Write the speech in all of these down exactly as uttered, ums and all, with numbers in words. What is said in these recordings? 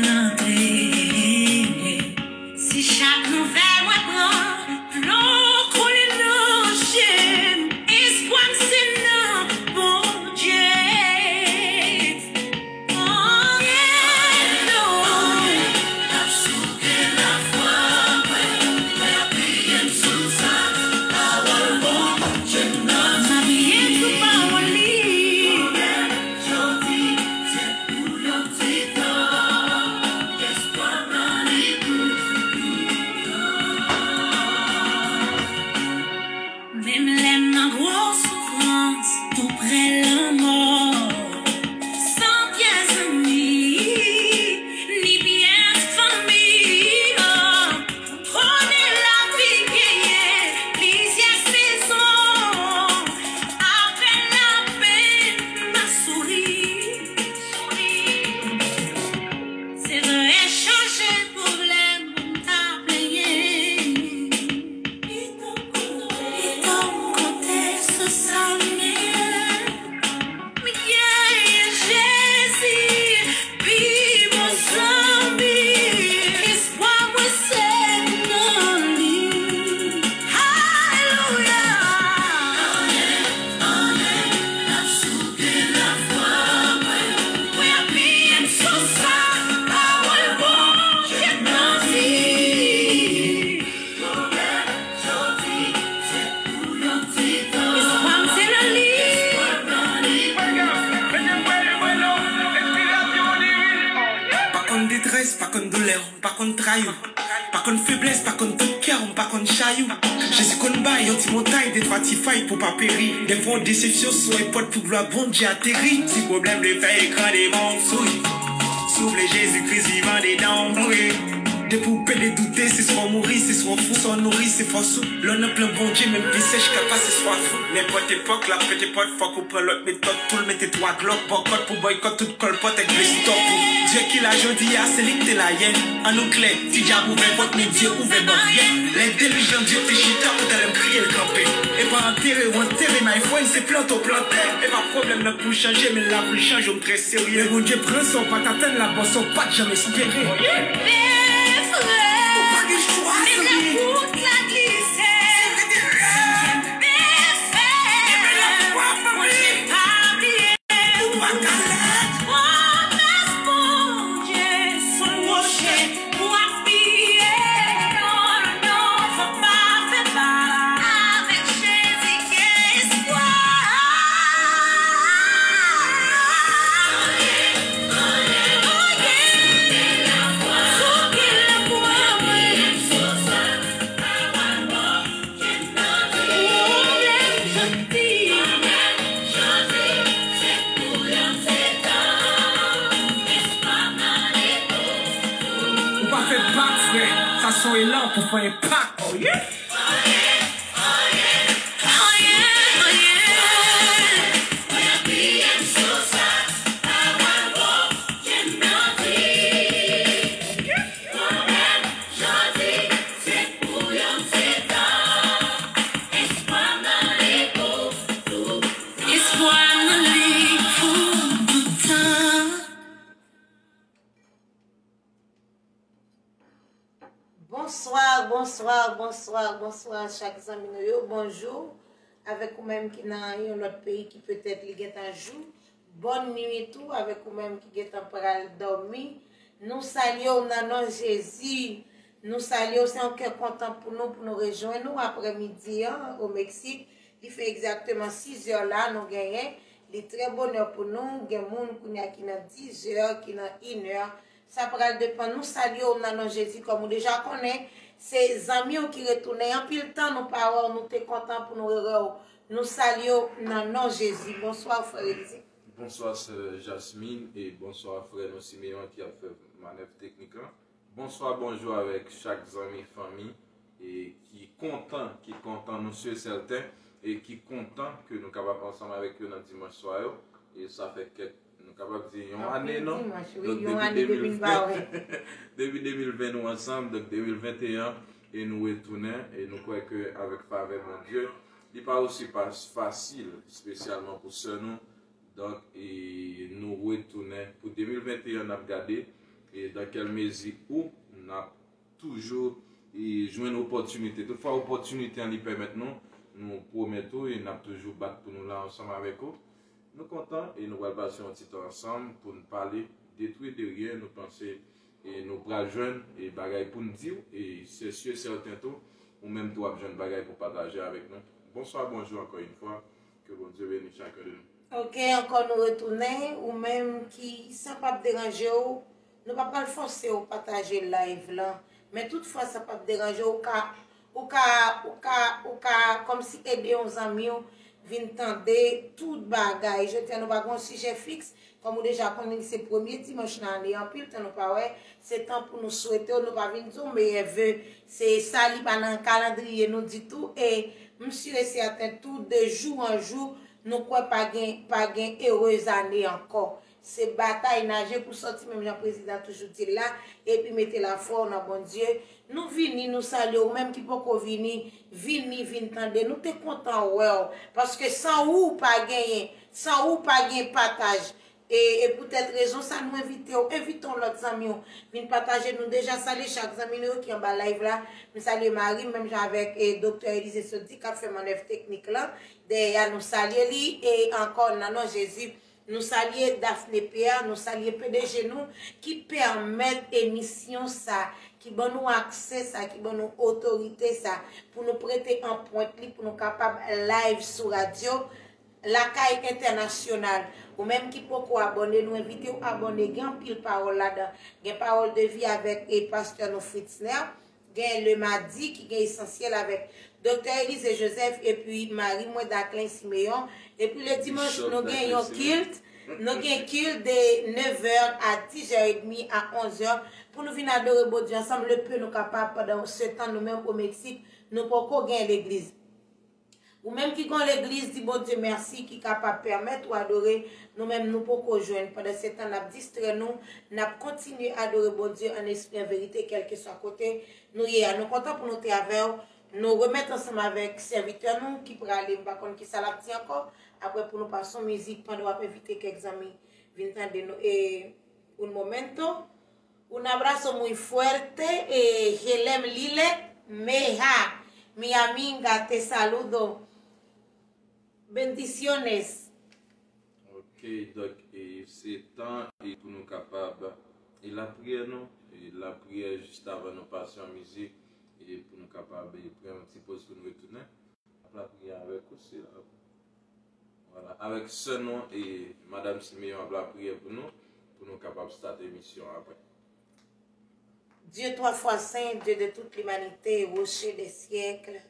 Tande, si chak nouvèl mwen pran, dlo koule nan je m, espwa m se nan Bondye. Anyen non. M apiye sou pawòl li. Menm lè m nan gwo soufrans, tou pre lanmò, san pyès zanmi, ni pyès fanmi, oh, konnen lavi genyen plizyè sezon, apre lapenn, m a souri. Se vre, chanje pwoblèm pou m ta plenyen. Pito m konte sou sa m genyen. M genyen Jezi, pi bon zanmi. Espwa mwen se nan li. Alelouya. Anyen, anyen, n ap souke lafwa mwen. Mwen apiye m sou sa pawòl Bondye nan di. Espwa m se nan li. Pa konn detrès, pa konn doulè, pa konn trayi w. Pa konn feblès, pa konn tout kè w, m pa konn chayi w. Jezi konn bay yon ti montay, de twa ti fay pou pa peri. Defwa yon desepsyon se yon pòt pou glwa Bondye ateri. Si pwoblèm vle fè ekran devan w, souri. Si w vle Jezi Kris vivan dedan w, mouri. Depi w pede doute, se swa w mouri, se swa w fou, sa w nouri, se fòs ou. Lè w nan plan Bondye, menm pye sèch ka pase swaf ou. Nenpòt epòk, l ap pete pòt, fòk ou pran lòt metòd, tou l mete twa glòk, bòkòt pou bòykòt, tout kòlpòt èk blesi tòk ou. Dye ki la jodi a, se li k te la yè. Ann nou klè, ti dyab ouvè pòt, men Dye ouvè baryè. Lè delij lan Dye te chita, pou talè m kriye l kanpe. E pa antere w antere, my friend, se plante w plante. E pa pwoblèm nan pou l chanje, men l la pou l chanje w, m trè serye. Lè Bondye pran sa w pa t atann, l ap ba w sa w pa t janm espere. Ou pa gen chwa, zanmi. Se rete rèd. Kenbe lafwa, fanmi. Ou pa ka lèd. Pwomès Bondye se yon woche pou apiye. Non, non, fò pa fè pa. Avèk Jezi gen espwa. Oh yeah, oh yeah, oh yeah. Sou ki lafwa mwen. Ou pa fè bak, frè. Sa se yon elan pou fè enpak. Oh, yeah. Jodi, se pou yon ti tan. Espwa m nan li pou toutan. Espwa m nan li pou toutan. Bonswa, bonswa, bonswa, bonswa chak zanmi nou yo. Bonjou avèk ou menm ki nan yon lòt peyi ki petèt li gentan jou. Bòn nwit tou avèk ou menm ki gentan pral dòmi. Nou salye w nan non Jezi. Nou salye w, se yon kè kontan pou nou, pou nou rejwenn ou aprè midi an o Meksik. Li fè egzakteman sizè la nou genyen. Li trè bonè pou nou. Gen moun kounye a ki nan dizè, ki nan inè. Sa pral depann. Nou salye w nan non Jezi, kòm ou deja konnen. Se zanmi w ki retounen. Anpil tan nou pa wè w, nou te kontan pou nou rewè w. Nou salye w nan non Jezi. Bonswa, frè Elise. Bonswa, sè Jasmine, e bonswa, frè nou Simeon ki ap fè manèv teknik lan. Bonswa, bonjou avèk chak zanmi, fanmi, e ki kontan, ki kontan, nou si e sèten, e ki kontan ke nou kapab ansanm avèk yo nan dimanch swa yo. E sa fè kèk, nou kapab di yon ane, non? Donk, depi de mil ven, depi de mil ven nou ansanm, donk de mil venteyen, e nou retounen, e nou kwè ke avèk favè Bondye, li pa osi pa fasil, espesyalman pou sè nou. Donk, e nou retounen pou de mil venteyen, n ap gade. E dans quelle mesure ou n ap toujou e, jwenn opòtinite. Toutfwa, opòtinite an li pèmèt nou, nou pwomèt ou e n ap toujou bat pou nou la ansanm avèk ou. Nou kontan e nou pral pase yon ti tan ansanm pou n pale de tou e de ryen. Nou panse e nou pral jwenn e bagay pou n di w e se si e sèten tou, ou menm tou w ap jwenn bagay pou pataje avèk nou. Bonswa, bonjou ankò yon fwa. Ke Bondye beni chakun de nou. Ok, ankò nou retounen. Ou menm ki, sa p ap deranje w, nou pa pral fòse w pataje live lan. Men toutfwa sa p ap deranje w, ou ka, ou ka, ou ka, ou ka kòmsi ede yon zanmi w vin tande tout bagay. Jodi a nou pa gen yon sijè fiks, kòm ou deja konnen li se premye dimanch nan ane, anpil tan nou pa wè, se tan pou nou swete w, nou pa vin di w meyè ve. Se sa, li pa nan kalandriye nou ditou, e m si e sèten tou, de jou an jou, nou kwè pa gen, pa gen erez ane ankò. Se batay naje pou sòti, menm jan prezidan toujou di l la, epi mete lafwa w nan Bondye. Nou vini, nou salye w, ou menm ki poko vini, vini, vin tande. Nou te kontan wè w, paske san ou pa genyen, san ou pa gen pataj. E, e poutèt rezon sa, nou envite w, envite yon lòt zanmi w vin pataje. Nou deja salye chak zanmi nou yo ki anba live la. M salye mari m, menm jan avèk e, Doktè Elize Sodi k ap fè mannèv teknik lan. Dèyè a, nou salye li. E ankò, nan non Jezi, nou salye Daphné Pierre, nou salye P D G nou ki pèmèt emisyon sa, ki ban nou aksè sa, ki ban nou otorite sa, pou nou prete anprent li, pou nou kapab live sou radyo Lakay Entènasyonal. Ou menm ki poko abòne, nou envite w abòne. Gen anpil pawòl ladan. Gen Pawòl de Vi avèk e pastè nou Fritzner. Gen le madi ki gen Esansyèl avèk Doktè Elize Joseph epi mari mwen Daclin Siméon. Epi le dimanch, nou gen yon kilt. Nou gen kilt de nèf è a dis è edmi a onz è pou nou vin adore Bondye ansanm, le peu nou kapab, pandan se tan nou menm o Meksik, nou poko gen legliz. Ou menm ki gon legliz, di Bondye mèsi ki kapab pèmèt ou adore. Nou menm nou poko jwenn. Pandan se tan n ap distrè nou, n ap kontinye adore Bondye an espri, an verite, kèlkeswa kote nou ye a. Nou kontan pou nou te avè w. Nou remèt ansanm avèk sèvitè nou ki prale, m pa konn kisa l ap di ankò. Apre pou nou pase yon mizik pandan w ap envite kèk zanmi vin tande nou. E un momento. Un abrazo muy fuerte, eh, Helem Lile, Meja, mi amiga, te saludo. Bendiciones. Ok, donk, e, se tan e pou nou kapab e lapriyè nou, e lapriyè jis avan nou pase an mizik, e pou nou kapab e pran yon ti poz pou nou retounen. Ap lapriyè avèk ou, se la. Vwala, avèk sè nou e Madanm Simeon ap lapriyè pou nou, pou nou kapab start emisyon apre. Dieu trois fois saint, Dieu de toute l'humanité, rocher des siècles,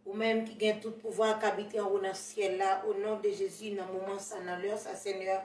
ou menm ki gen tout pouvwa, k abite anwo nan syèl la, o non de Jezi, nan moman sa, nan lè sa, Senyè,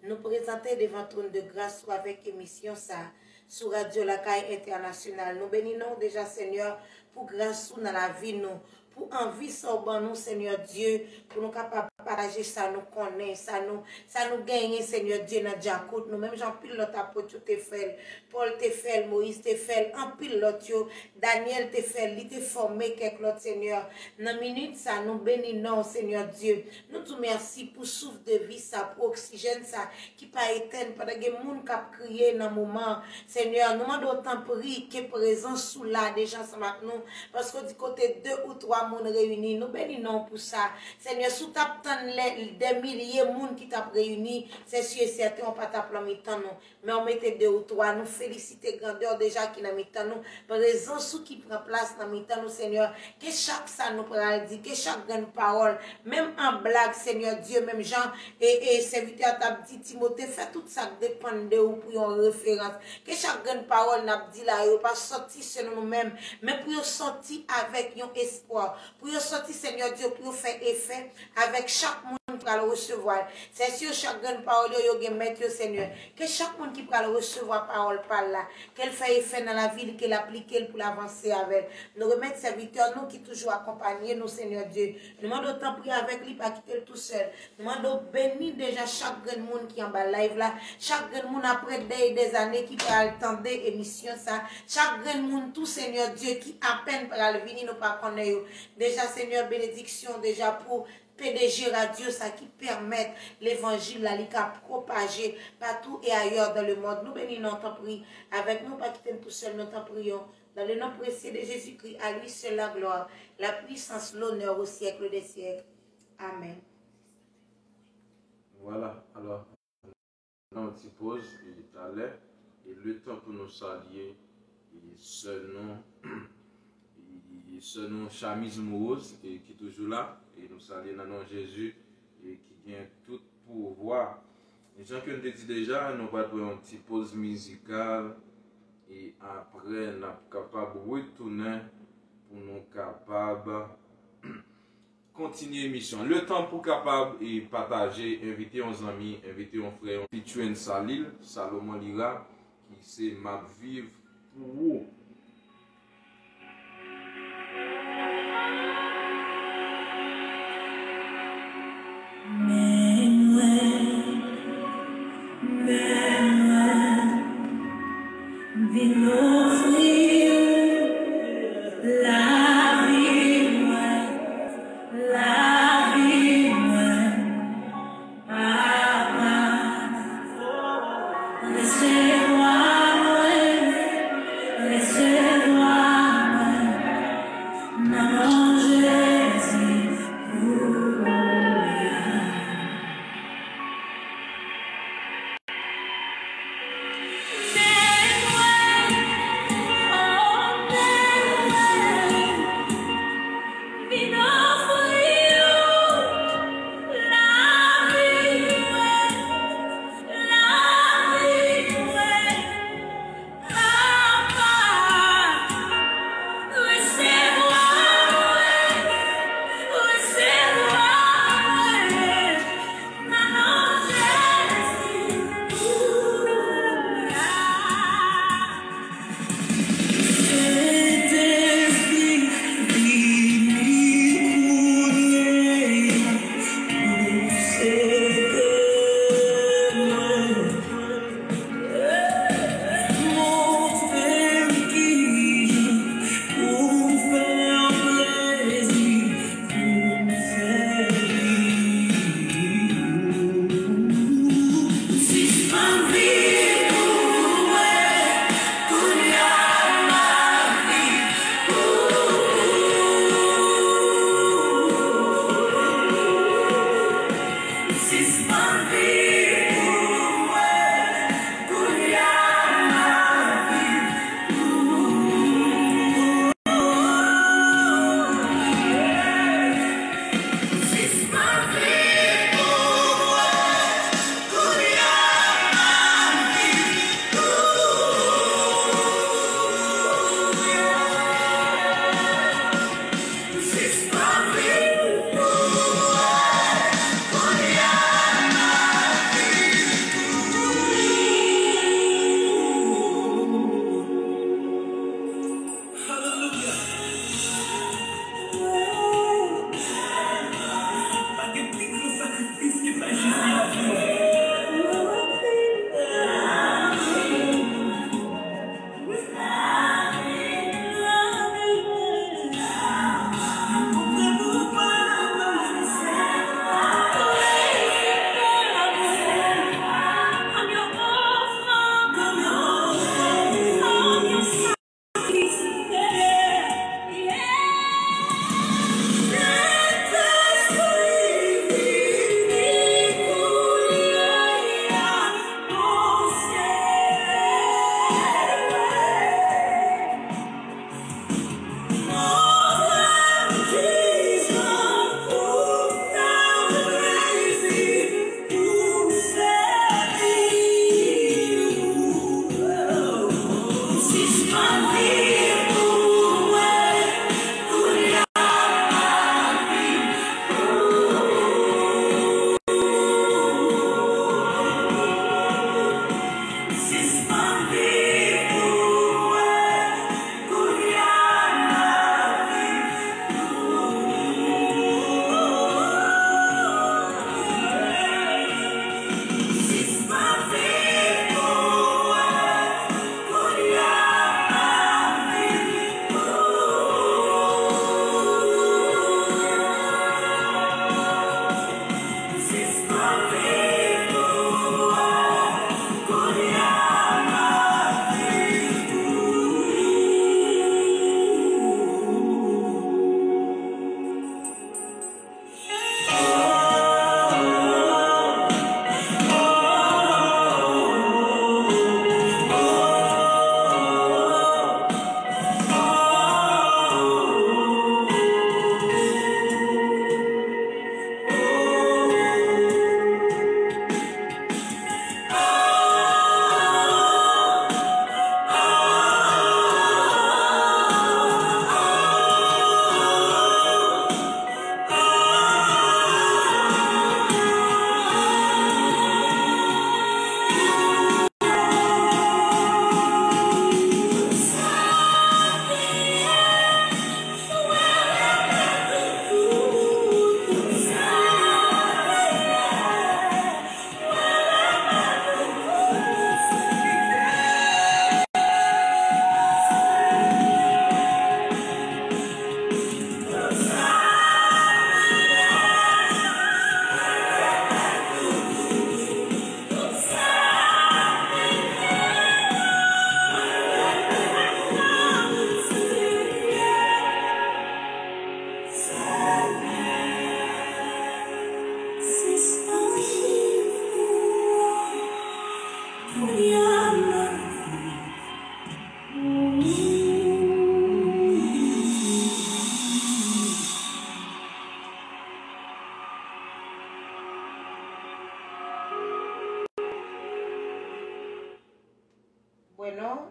nou prezante devan twòn de gras ou avèk emisyon sa, sou Radyo Lakay Entènasyonal. Nou beni non w deja, Senyè, pou gras ou nan lavi nou, pou anvi sa w ban nou, Senyè Dye, pou nou kapab pataje sa nou konnen, sa nou, sa nou genyen, Senyè Dye, nan djakout nou, menm jan anpil lòt apot yo te fè l, Pòl te fè l, Moyiz te fè l, anpil lòt yo, Danyèl te fè l, li te fòme kèk lòt, Senyè. Nan minit sa, nou beni non w, Senyè Dye. Nou di w mèsi pou souf de vi sa, pou oksijèn sa, ki pa etèn, pandan gen moun k ap kriye nan moman an. Senyè, nou mande w tanpri ke prezans ou la deja ansanm ak nou, paske w di kote de ou twa moun reyini, nou beni non w pou sa. Senyè, si w t ap tann lè, dè milye moun ki t ap reyini, se si e sèten w pa t ap nan mitan nou. Men w mete de ou twa, nou felisite grandè w deja ki nan mitan nou, prezans ou ki pran plas nan mitan nou, Senyè. Ke chak sa nou pral di, ke chak grenn pawòl, menm an blag, Senyè Dye, menm jan e, e sèvitè a t ap di Timote, fè tout sa k depann de ou pou yon referans. Ke chak grenn pawòl n ap di la yo pa sòti selon nou menm, men pou yo sòti avèk yon espwa, pou yo sòti, Senyè Dye, pou yo fè efè avèk chak moun ki pral resevwa l. Se si yo chak grenn pawòl yo, yo gen mèt yo, Senyè. Ke chak moun ki pral resevwa pawòl pa l la, ke l fè efè nan lavi li, ke l aplike l pou l avanse avè l. Nou remèt sèvitè nou ki toujou akonpanye nou, Senyè Dye. Nou mande w tanpri avèk li, pa kite l tousèl. Nou mande w beni deja chak grenn moun ki anba live la, chak grenn moun apre dèy dèzane ki pral tande emisyon sa, chak grenn moun tou, Senyè Dye, ki apèn pral vini, nou pa konnen yo. Deja, Senyè, benediksyon deja pou P D G radyo sa ki pèmèt levanjil la li ka pwopaje partout et ailleurs dans le monde. Nou beni non, tanpri, avèk nou, pa kite n tou sèl, nou tanpri yo. Dans le nom précieux de Jésus-Christ, à lui seul la gloire, la puissance, l'honneur au siècle des siècles. Amen. Voilà, alors, nan yon ti poz, e talè, e le tan pou nou salye, e sè nou, e sè nou Chamiz Moroz, e ki toujou la, e nou salye nan non Jezi, e ki gen tout pouvwa. E jan ke n te di deja, nou pral pran yon ti poz mizikal, e apre n ap kapab retounen pou nou kapab kontinye emisyon. Le tan pou kapab e pataje, envite yon zanmi, envite yon frè, yon pitchwen Salil, Salomon Lira, ki se M ap viv pou ou. Men mwen, men mwen, vin ofri lavi mwen, lavi mwen, Papa. Resevwa mwen, resevwa mwen, nan non Jezi, alelouya. Men mwen,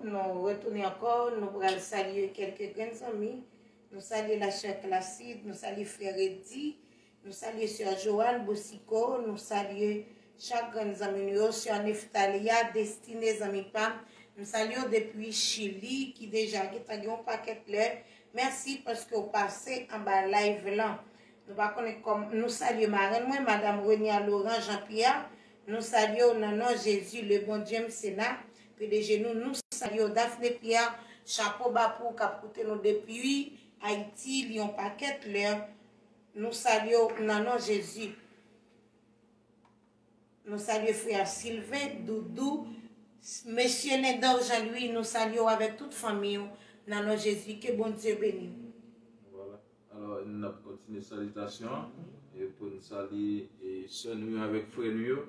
Nou retounen ankò, nou pral salye kèlke grenn zanmi. Nou salye la sè Klasid, nou salye frè Redi, nou salye sè Joanne Bosiko, nou salye chak grenn zanmi nou yo, sè Neftalia, Destine, zanmi pa m. M salye w depi Chili, ki deja gentan gen yon pakèt lè. Mèsi paske w pase anba live lan. Nou pa konnen kòm nou salye marenn mwen, Madam Renia Laurent Jean Pierre. Nou salye w nan non Jezi, le Bondye m Sena, P D G nou, nou salye w Daphne Pierre, chapo ba pou w k ap koute nou depi Ayiti, li yon pakèt lè. Nou salye w nan non Jezi. Nou salye frè Sylvain, Doudou, mesye Nendor Jean Louis, nou salye w avèk tout fanmi w nan non Jezi, ke Bondye beni w. Vwala. Alò, n ap kontinye salitasyon an e pou n salye e sè nou yo avèk frè nou yo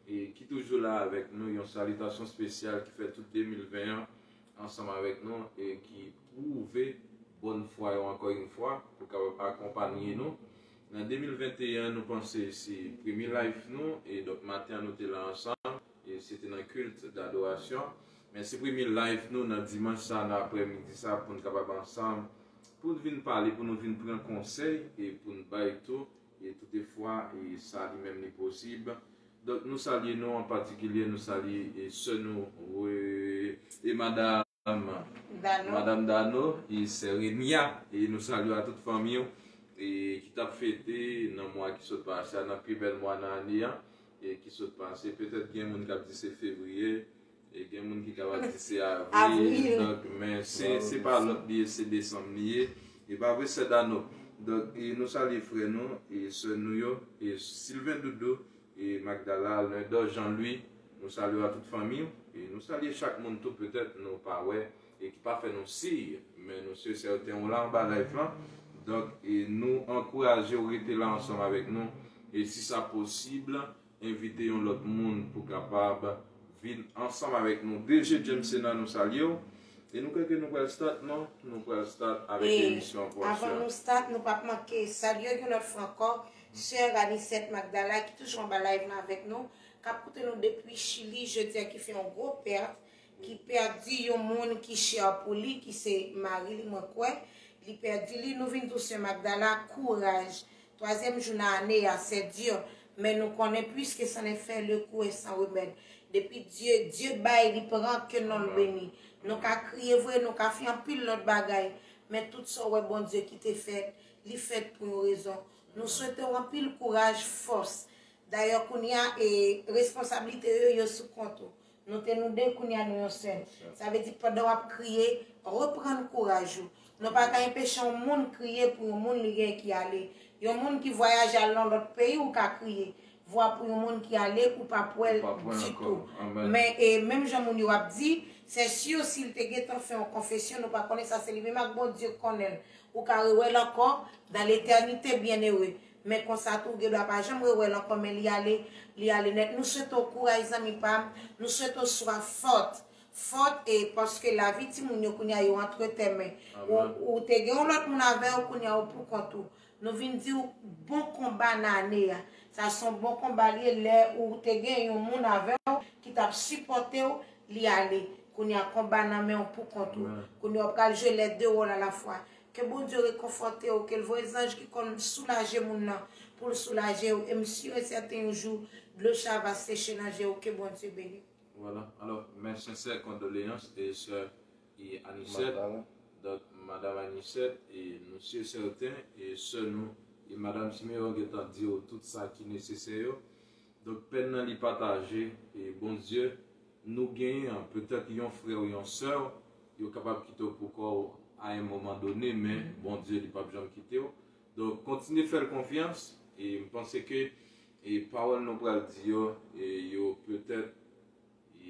e ki toujou la avèk nou. Yon salitasyon espesyal ki fè tout de mil ven an ansanm avèk nou e ki pwouve bòn fwa yo ankò yon fwa pou kapab akonpanye nou. Nan de mil venteyen, nou panse se premye live nou e donk maten an nou te la ansanm e se te nan kilt dadorasyon. Men se premye live nou nan dimanch sa, nan aprèmidi sa pou n kapab ansanm, pou n vin pale, pou nou vin pran konsèy e pou n bay tou e toutefwa e sa li menm li posib. Donk nou salye nou an patikilye, nou salye e sè nou e madanm Madanm Dano e sè Renia e nou salye a tout fanmi w e ki t ap fete nan mwa ki sot pase a, nan pi bèl mwa nan ane a e ki sot pase. Petèt gen moun k ap di se fevriye e gen moun ki kapab di se avril, donk men se se pa lòt li ye, se desanm li ye. E pa vre sè Dano? Donk e nou salye frè nou e sè nou yo e Sylvain Doudou e Magdala, Lendor Jean Louis, nou salye a tout fanmi w e nou salye chak moun tou petèt nou pa wè e ki pa fè nou siy, men nou si sèten w la anba live lan. Donk e nou ankouraje w rete la ansanm avèk nou e si sa posib, envite yon lòt moun pou kapab vin ansanm avèk nou. D G James Sena, nou salye w e nou kwè ke nou pral start non, nou pral start avèk emisyon an pou aswè. Avan nou start, nou p ap manke salye yon lòt fwa ankò sè Anicet Magdala ki toujou anba live lan avèk nou, k ap koute nou depi Chili, jodi a ki fè yon gwo pèt, ki pèdi yon moun ki chè pou li, ki se mari li, mwen kwè, li pèdi li. Nou vin di w sè Magdala, kouraj. Twazyèm jou nan ane a, c'est dur, men nou konnen puisque c'en est fait, le coup est sans remède. Depi Dye, Dye bay, li pran, ke non l beni. Nou ka kriye vre, nou ka fè anpil lòt bagay, men tout sa w wè Bondye ki te fèt, li fèt pou yon rezon. Nou swete w anpil kouraj, fòs. Dayè kounye a e responsablite yo, yo sou kont ou. Nou te nou de, kounye a nou yon sèl. Sa vle di pandan w ap kriye, reprann kouraj ou. Nou pa ka enpeche yon moun kriye pou yon moun li gen ki ale. Yon moun ki vwayaje al nan lòt peyi, ou ka kriye. Vwa pou yon moun ki ale, ou p ap wè l ditou. Men e menm jan moun yo ap di, c'est sûr si l te gentan fè yon konfesyon, nou pa konnen sa, se li menm ak Bondye k konnen l. Ou ka rewè l ankò dans l'éternité, bienheureux. Men konsa tou, ou gen dwa pa janm rewè l ankò, men li ale, li ale nèt. Nou swete w kouraj, zanmi pa m. Nou swete w swa fòt. Fòt, e paske lavi timoun yo kounye a yo antre tè men. Ou, ou te gen yon lòt moun avè w, kounye a ou pou kont ou. Nou vin di w bon konba nan ane a. Sa se yon bon konba li ye, lè ou te gen yon moun avè w ki t ap sipòte w, li ale. Kounye a konba nan men w pou kont ou. Kounye a w pral jwe les deux rôles à la fois. Ke Bondye rekonfòte w, ke l voye zanj ki konn soulaje moun nan pou l soulaje w, e m si e sèten yon jou dlo cha va seche nan je w, ke Bondye beni w. Vwala, alò, mes sincères condoléances e sè e Anicet, donk madanm Anicet, e nou si e sèten e sè nou e madanm Simeon gentan di w tout sa ki nesesè yo. Donk pèn nan li pataje e Bondye nou genyen an, petèt yon frè w, yon sè w, yo kapab kite w pou kò w a yon moman done, men Bondye li p ap janm kite w. Donk kontinye fè l konfyans e m panse ke e pawòl nou pral di yo e yo petèt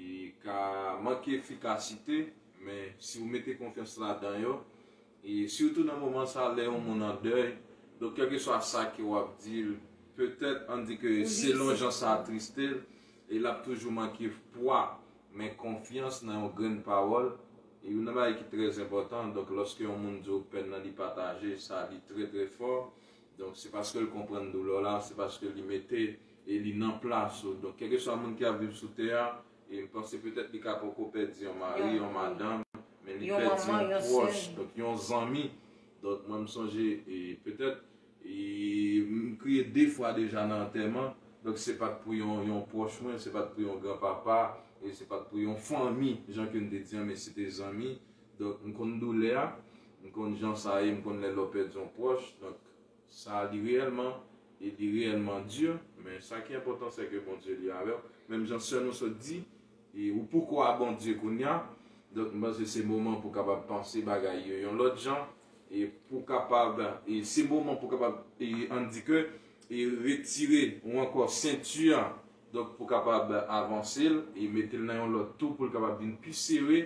e ka manke efikasite, men si w mete konfyans ladan yo, e sitou nan moman sa lè yon moun an dèy, donk kèlkeswa sa ke w ap di l, petèt ann di ke selon jan sa atriste l, e l ap toujou manke pwa, men konfyans nan yon grenn pawòl, e youn nan bagay ki trè enpòtan, donk lòske yon moun di w pèn nan li pataje, sa li trè trè fò, donk se paske l konprann doulè w la, se paske li mete e li nan plas ou. Donk kèlkeswa moun ki ap viv sou tè a, e m panse petèt li ka poko pèdi yon mari, yon madanm, men li pèdi yon pwòch, donk yon zanmi. Donk mwen m sonje e petèt e m kriye de fwa deja nan antèman. Donk se pa t pou yon, yon pwòch mwen, se pa t pou yon granpapa, e se pa t pou yon fanmi, jan ke n te di an, men se te zanmi. Donk m konn doulè a, m konn jan sa ye, m konn lè lè w pèdi yon pwòch. Donk sa li reyèlman, e li reyèlman di, men sa ki enpòtan se ke Bondye li avè w. Menm jan sè nou sot di, e ou poko a Bondye kounye a. Donk m panse se moman pou kapab panse bagay yo yon lòt jan, e pou kapab, e se moman pou kapab, e ann di ke, e retire ou ankò senti a, donk pou kapab avanse l, e mete l nan yon lòt tou pou l kapab vin pi sere,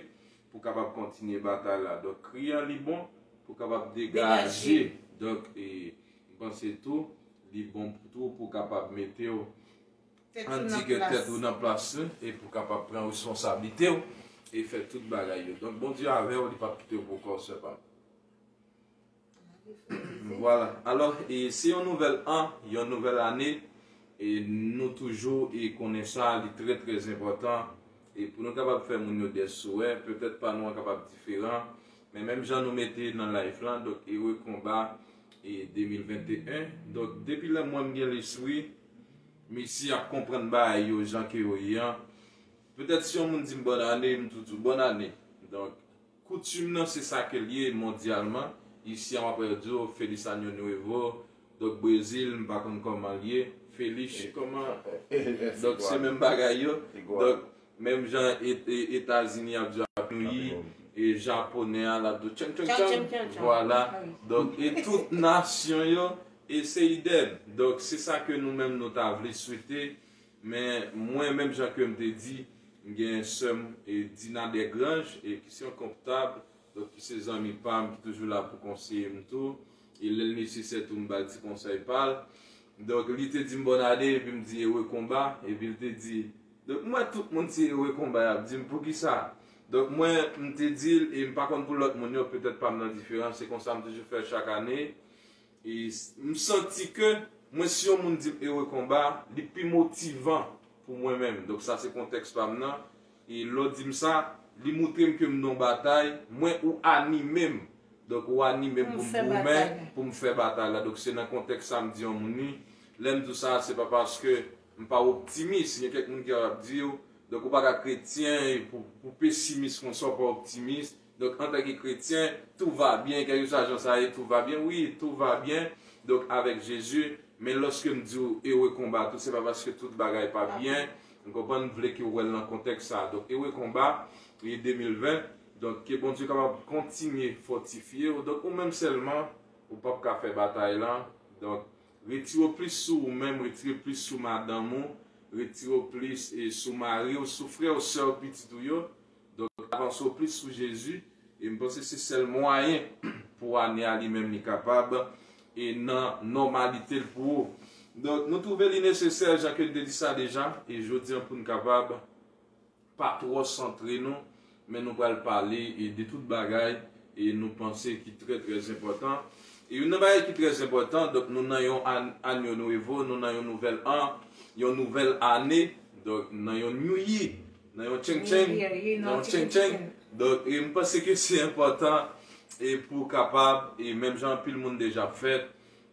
pou kapab kontinye batay la. Donk kri an li bon pou kapab degaje. Donk e m panse tou li bon tou pou kapab mete w, ann di ke tèt ou nan plas li, e pou kapab pran responsablite w e fè tout bagay yo. Donk Bondye avè w, li p ap kite w pou kò sè pa m. Vwala. Alò, e se yon nouvèl an, yon nouvèl ane, e nou toujou e konnen sa, li trè, trè enpòtan. E pou nou kapab fè moun yo dè souwè, petèt pa nou an kapab diferan, men menm jan nou mete nan live lan, donk, Ewe Konba e de mil venteyen. Donk, depi lè mwen m gen lespri, m isi ap konprann bagay yo jan ke yo ye an. Petèt si yon moun di m bòn ane, m tou di w bòn ane. Donk, koutim nan se sa ke l ye mondyalman. Isi an, m ap di w Feliz Año Nuevo. Donk, Brezil, m pa konn kòman l ye. Feliz, kòman? Donk, se menm bagay yo. Donk, menm jan E- E- Etazini ap di w Happy New Year, e japonè a, l ap di w tchang, tchang, tchang. Vwala. Donk, e tout nasyon yo, e se idèm. Donk, se sa ke nou menm nou ta vle swete. Men mwen, menm jan ke m te di, m gen sè m, e Dina Desgrange, e ki se yon konptab, donk ki se zanmi pa m, ki toujou la pou konseye m tou. E lè l nesesè tou, m ba l ti konsèy pa l. Donk li te di m bòn ane, epi m di Ewe Konba, epi l te di, donk m wè tout moun se Ewe Konba y ap di m, poukisa? Donk mwen, m te di l, e m pa konn pou lòt moun yo, petèt pa m nan diferan, se konsa m toujou fè chak ane. E s- m santi ke mwen, si yon moun di m Ewe Konba, li pi motivan pou mwen menm. Donk sa se kontèks pa m nan. E lè w di m sa, li moutre m ke m nan yon batay, mwen ou anime m. Donk ou anime m pou m goumen, pou m fè batay la. Donk se nan kontèks sa m di yon moun li. Lè m di w sa, se pa paske m pa optimis. Gen kèk moun ki ap di w, donk ou pa ka kretyen e pou, pou pesimis konsa, ou pa optimis. Donk, antanke kretyen, tout va bien, kèlkeswa jan sa ye, tout va bien. Wi, tout va bien. Donk, avèk Jezi, men lòske m di w Ewe Konba tou, se pa paske tout bagay pa byen. M konprann, m vle ke w wè l nan kontèks sa. Donk, Ewe Konba, e de mil ven. Donk, ke Bondye kapab kontinye fòtifye w. Donk, ou menm sèlman, ou p ap ka fè batay lan. Donk, retire w plis sou ou menm, retire plis sou madanm ou, retire w plis e sou mari w, sou frè w, sè w, pitit ou yo. Donk, avanse w plis sou Jezi, e m panse se sèl mwayen pou ane a li menm li kapab e nan nòmalite l pou ou. Donk, nou twouve li nesesè, jan ke n te di sa deja, e jodi an pou n kapab pa twò santre nou, men nou pral pale e de tout bagay e nou panse ki trè, trè enpòtan. E youn nan bagay ki trè enpòtan, donk nou nan yon an- año nuevo, nou nan yon nouvèl an, yon nouvèl ane, donk nan yon new year, nan yon tcheng tcheng, nan yon tcheng tcheng. Donk, e m panse ke se enpòtan e pou kapab, e menm jan anpil moun deja ap fè,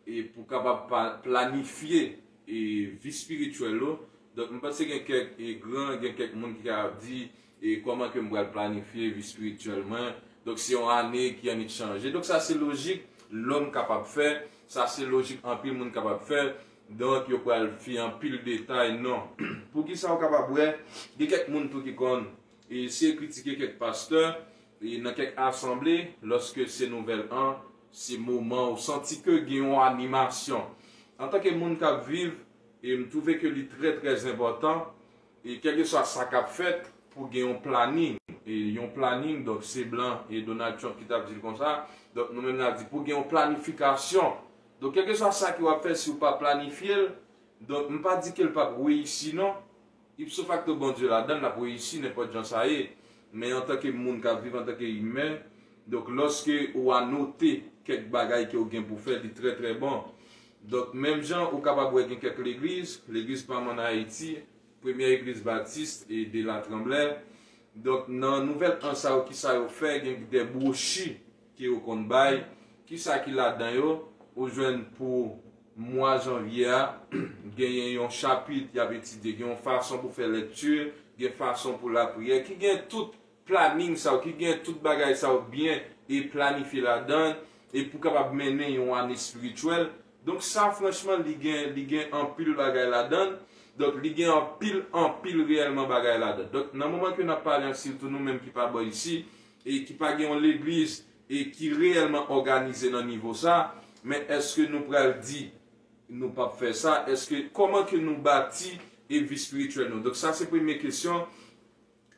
e pou kapab pa- planifye e vi espirityèl ou. Donk, m panse gen kèk e gran, gen kèk moun ki ka ap di, e kòman ke m pral planifye vi espirityèl mwen? Donk, se yon ane ki annik chanje. Donk, sa se lojik lòm kapab fè, sa se lojik anpil moun kapab fè. Donk, yo pral fè anpil detay, non. Poukisa ou kapab wè, gen kèk moun tou ki konn e eseye kritike kèk pastè, e nan kèk asanble, lòske se nouvèl an, se moman ou santi ke gen yon animasyon. Antanke moun k ap viv, e m twouve ke li trè, trè enpòtan, e kèlkeswa sa k ap fèt, pou gen yon planin, e yon planin, donk se blan, e Donald Trump ki t ap di l konsa, donk nou menm n ap di pou gen yon planifikasyon. Donk kèlkeswa sa ke w ap fè, si w pa planifye l, donk m pa di ke l p ap reyisi non, ipso facto Bondye ladan l, l ap reyisi nenpòt jan sa ye. Men antanke moun k ap viv antanke imen, donk lòske ou anote kèk bagay ke w gen pou fè, li trè, trè bon. Donk menm jan ou kapab wè gen kèk legliz, legliz pa m ann Ayiti, Premyè Egliz Batis e de Latranblè. Donk, nan Nouvèl An sa yo, kisa yo fè? Gen de bwochi ke yo konn bay. Kisa ki ladan yo? Ou jwenn pou mwa janvye a, genyen yon chapit y ap etidye, gen yon fason pou fè lekti, gen fason pou lapriyè, ki gen tout planin sa yo, ki gen tout bagay sa yo byen e planifye ladan, e pou kapab mennen yon ane espirityèl. Donk sa, franchman, li gen, li gen anpil bagay ladan. Donk li gen anpil, anpil reyèlman bagay ladan. Donk nan moman ke n ap pale an, sitou nou menm ki pa bò isi, e ki pa gen yon legliz, e ki reyèlman òganize nan nivo sa, men èske nou pral di nou p ap fè sa? Èske, kòman ke nou bati e vi espirityèl nou? Donk sa se premye kesyon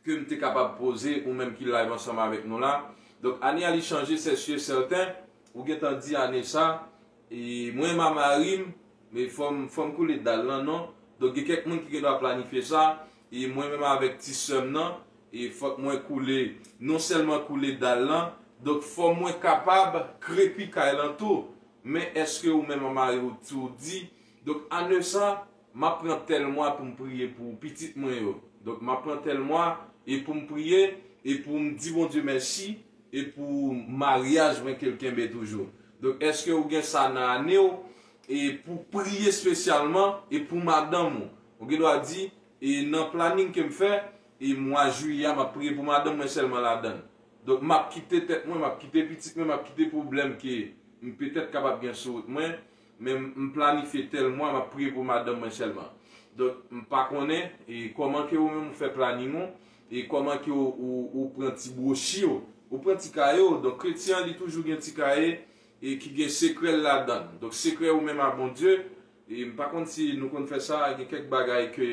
ke m te kapab poze ou menm ki live ansanm avèk nou la. Donk ane a li chanje, se si e sèten. Ou gentan di ane sa, e mwen m a mari m, men fò m, fò m koule dal lan, non? Donk gen kèk moun ki gen dwa planifye sa, e mwen menm avèk ti sè m nan, e fòk mwen koule, non sèlman koule dal lan, donk fò mwen kapab krepi kay lan tou. Men èske ou menm an mari ou tou di, donk ane sa, m ap pran tèl mwa pou m priye pou pitit mwen yo. Donk m ap pran tèl mwa e pou m priye e pou m di Bondye mèsi e pou maryaj mwen ke l kenbe toujou. Donk èske ou gen sa nan ane w e pou priye espesyalman e pou madanm ou? Ou gen dwa di, e nan planin ke m fè, e mwa jiyè a, m ap priye pou madanm mwen sèlman ladan l. Donk m ap kite tèt mwen, m ap kite pitit mwen, m ap kite pwoblèm ke m petèt kapab gen sou wout mwen, men m, m planifye tèl mwa, m ap priye pou madanm mwen sèlman. Donk m pa konnen e kòman ke ou menm ou fè planin ou, e kòman ke ou, ou, ou pran ti bwochi ou, ou pran ti kaye w. Donk kretyen an li toujou gen ti kaye e ki gen sekrè l ladan l. Donk sekrè ou menm a Bondye, e m pa konn si nou konn fè sa, gen kèk bagay ke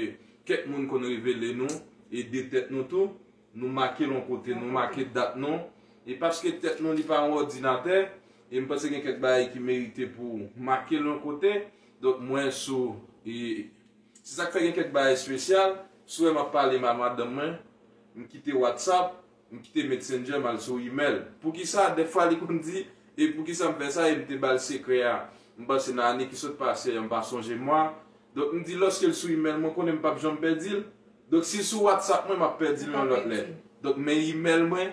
kèk moun konn revele nou e de tèt nou tou. Nou make l yon kote, nou make dat nou. E paske tèt nou li pa yon òdinatè, e m panse gen kèk bagay ki merite pou make l yon kote. Donk mwen sou, e se sa k fè gen kèk bagay espesyal. Si w wè m ap pale m a madanm mwen, m kite WhatsApp, m kite Messenger, m al sou email. Poukisa? Dèfwa li konn di, e poukisa m fè sa? E m te ba l sekrè a. M panse nan ane ki sot pase a, m pa sonje mwa. Donk m di lòske l sou email, mwen konnen m p ap janm pèdi l. Donk si l sou WhatsApp mwen, m ap pèdi l yon lòt lè. Donk men email mwen,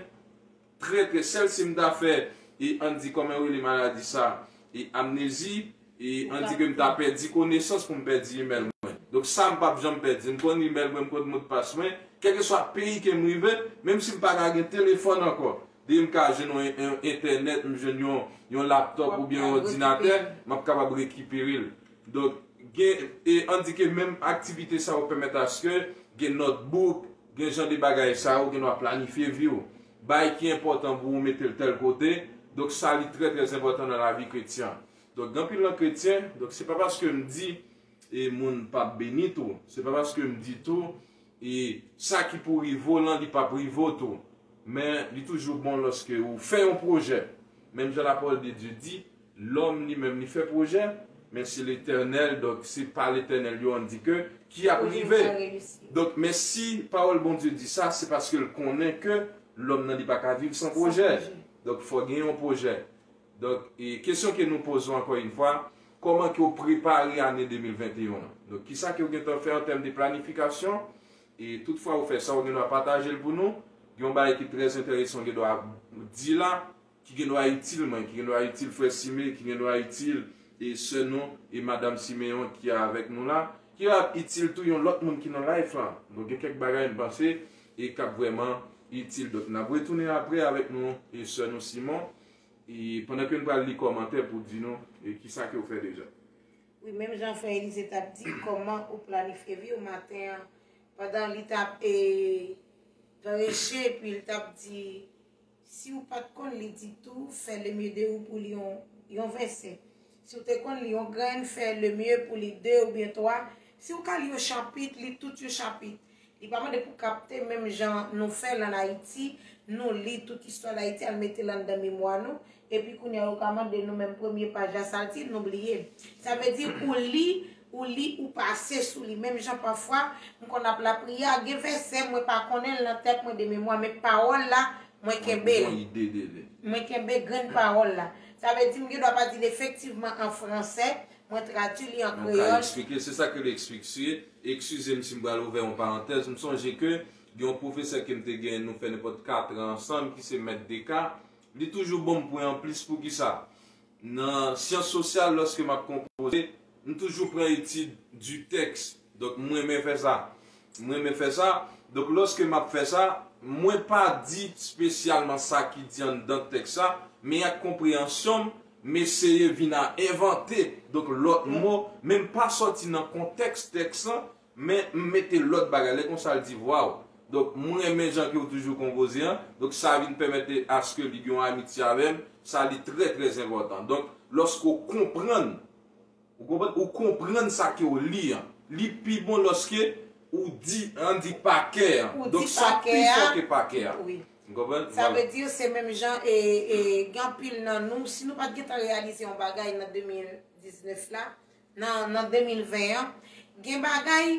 trè trè, sèl si m ta fè, e ann di kòman yo rele maladi sa, e amnezi, e ann di ke m ta pèdi konesans pou m pèdi email mwen. Donk sa m p ap janm pèdi. M konn email mwen, m konn modpas mwen, kèlkeswa peyi ke m rive, menm si m pa ka gen telefòn ankò. Depi m ka jwenn yon, yon entènèt, m jwenn yon, yon laptòp oubyen yon òdinatè, m ap kapab rekipere l. Donk, gen, e ann di ke menm aktivite sa yo pèmèt aske gen notebook, gen jan de bagay sa yo, gen dwa planifye vi w. Bay ki enpòtan pou ou mete l tèl kote. Donk sa li trè trè enpòtan nan lavi kretyen. Donk gen anpil nan kretyen, donk se pa paske m di e moun p ap beni tou. Se pa paske m di tou, e sa ki pou rive w lan, li p ap rive w tou. Men li toujou bon lòske ou fè yon pwojè. Menm jan lapawòl de Dye di, lòm li menm li fè pwojè, men se Letènèl, donk se pa Letènèl yo ann di ke ki ap rive. Donk men si pawòl Bondye di sa, se paske l konnen ke lòm nan li pa ka viv san pwojè. Donk fò gen yon pwojè. Donk e kesyon ke nou poze w ankò yon fwa, kòman ke w prepare ane de mil venteyen an? Donk kisa ke w gentan fè an tèm de planifikasyon? E toutfwa ou fè sa, ou gen dwa pataje l pou nou. Gen yon bagay ki trè enteresan ou gen dwa di la, ki gen dwa itil mwen, ki gen dwa itil frè Sime, ki gen dwa itil e sè nou e madanm Simeon ki avèk nou la, ki va itil tou yon lòt moun ki nan live lan. Donk gen kèk bagay m panse e k ap vrèman itil. Donk n ap retounen apre avèk nou e sè nou Simon. E pandan ke n pral li kòmantè pou di nou e kisa ke w fè deja. Wi, menm jan frè Elize t ap di, kòman ou planifye vi w maten an, pandan li t ap e, preche, epi l t ap di, si w pa t konn li ditou, fè le mieux de ou pou li yon, yon vèsè. Si w te konn li yon grenn, fè le mieux pou li de oubyen twa. Si w ka li yon chapit, li tout yon chapit. Li pa mande pou kapte menm jan nou fè l ann Ayiti, nou li tout istwa Dayiti, al mete l anndan memwa nou, epi kounye a yo ka mande nou menm premye paj la sa l di, nou bliye l. Sa vle di ou li, ou li, ou pase sou li. Menm jan pafwa, m konn ap lapriyè, gen vèsè mwen pa konnen l nan tèt mwen de memwa, men pawòl la, mwen kenbe l. Mwen kenbe grenn pawòl la. Sa vle di m gen dwa pa di l efektivman an fransè, Mwen tradui li an kreyòl. Nou ka eksplike, se sa ke li eksplike. Eskize m si m pral ouvè yon parantèz. M sonje ke gen yon pwofesè ke m te gen, nou fè nenpòt kat an ansanm, ki se Mèt Deka. Li toujou ban m pwen anplis. Poukisa? Nan syans sosyal, lòske m ap konpoze, m toujou pran etid di tèks. Donk, m renmen fè sa. M renmen fè sa. Donk, lòske m ap fè sa, mwen pa di espesyalman sa ki di anndan tèks la, men ak konpreyansyon m, m eseye vin a envante, donk, lòt mo, men m pa sòti nan kontèks tèks lan, men m mete lòt bagay. Lè konsa, l di, "Waw!" Donk, mwen renmen jan ke w toujou konpoze an. Donk, sa vin pèmèt aske li gen yon amitye avè m. Sa, li trè, trè enpòtan. Donk, lòske w konprann, ou konprann, ou konprann sa ke w li an, li pi bon lòske ou di, an di pa kè an. Ou di pa kè a. Donk, sa pi fò ke pa kè a. Wi. Ou konprann? Sa vle di, se menm jan, e, e, gen anpil nan nou, si nou pa t gentan reyalize yon bagay nan de mil diznèf la, nan, nan de mil ven an, gen bagay,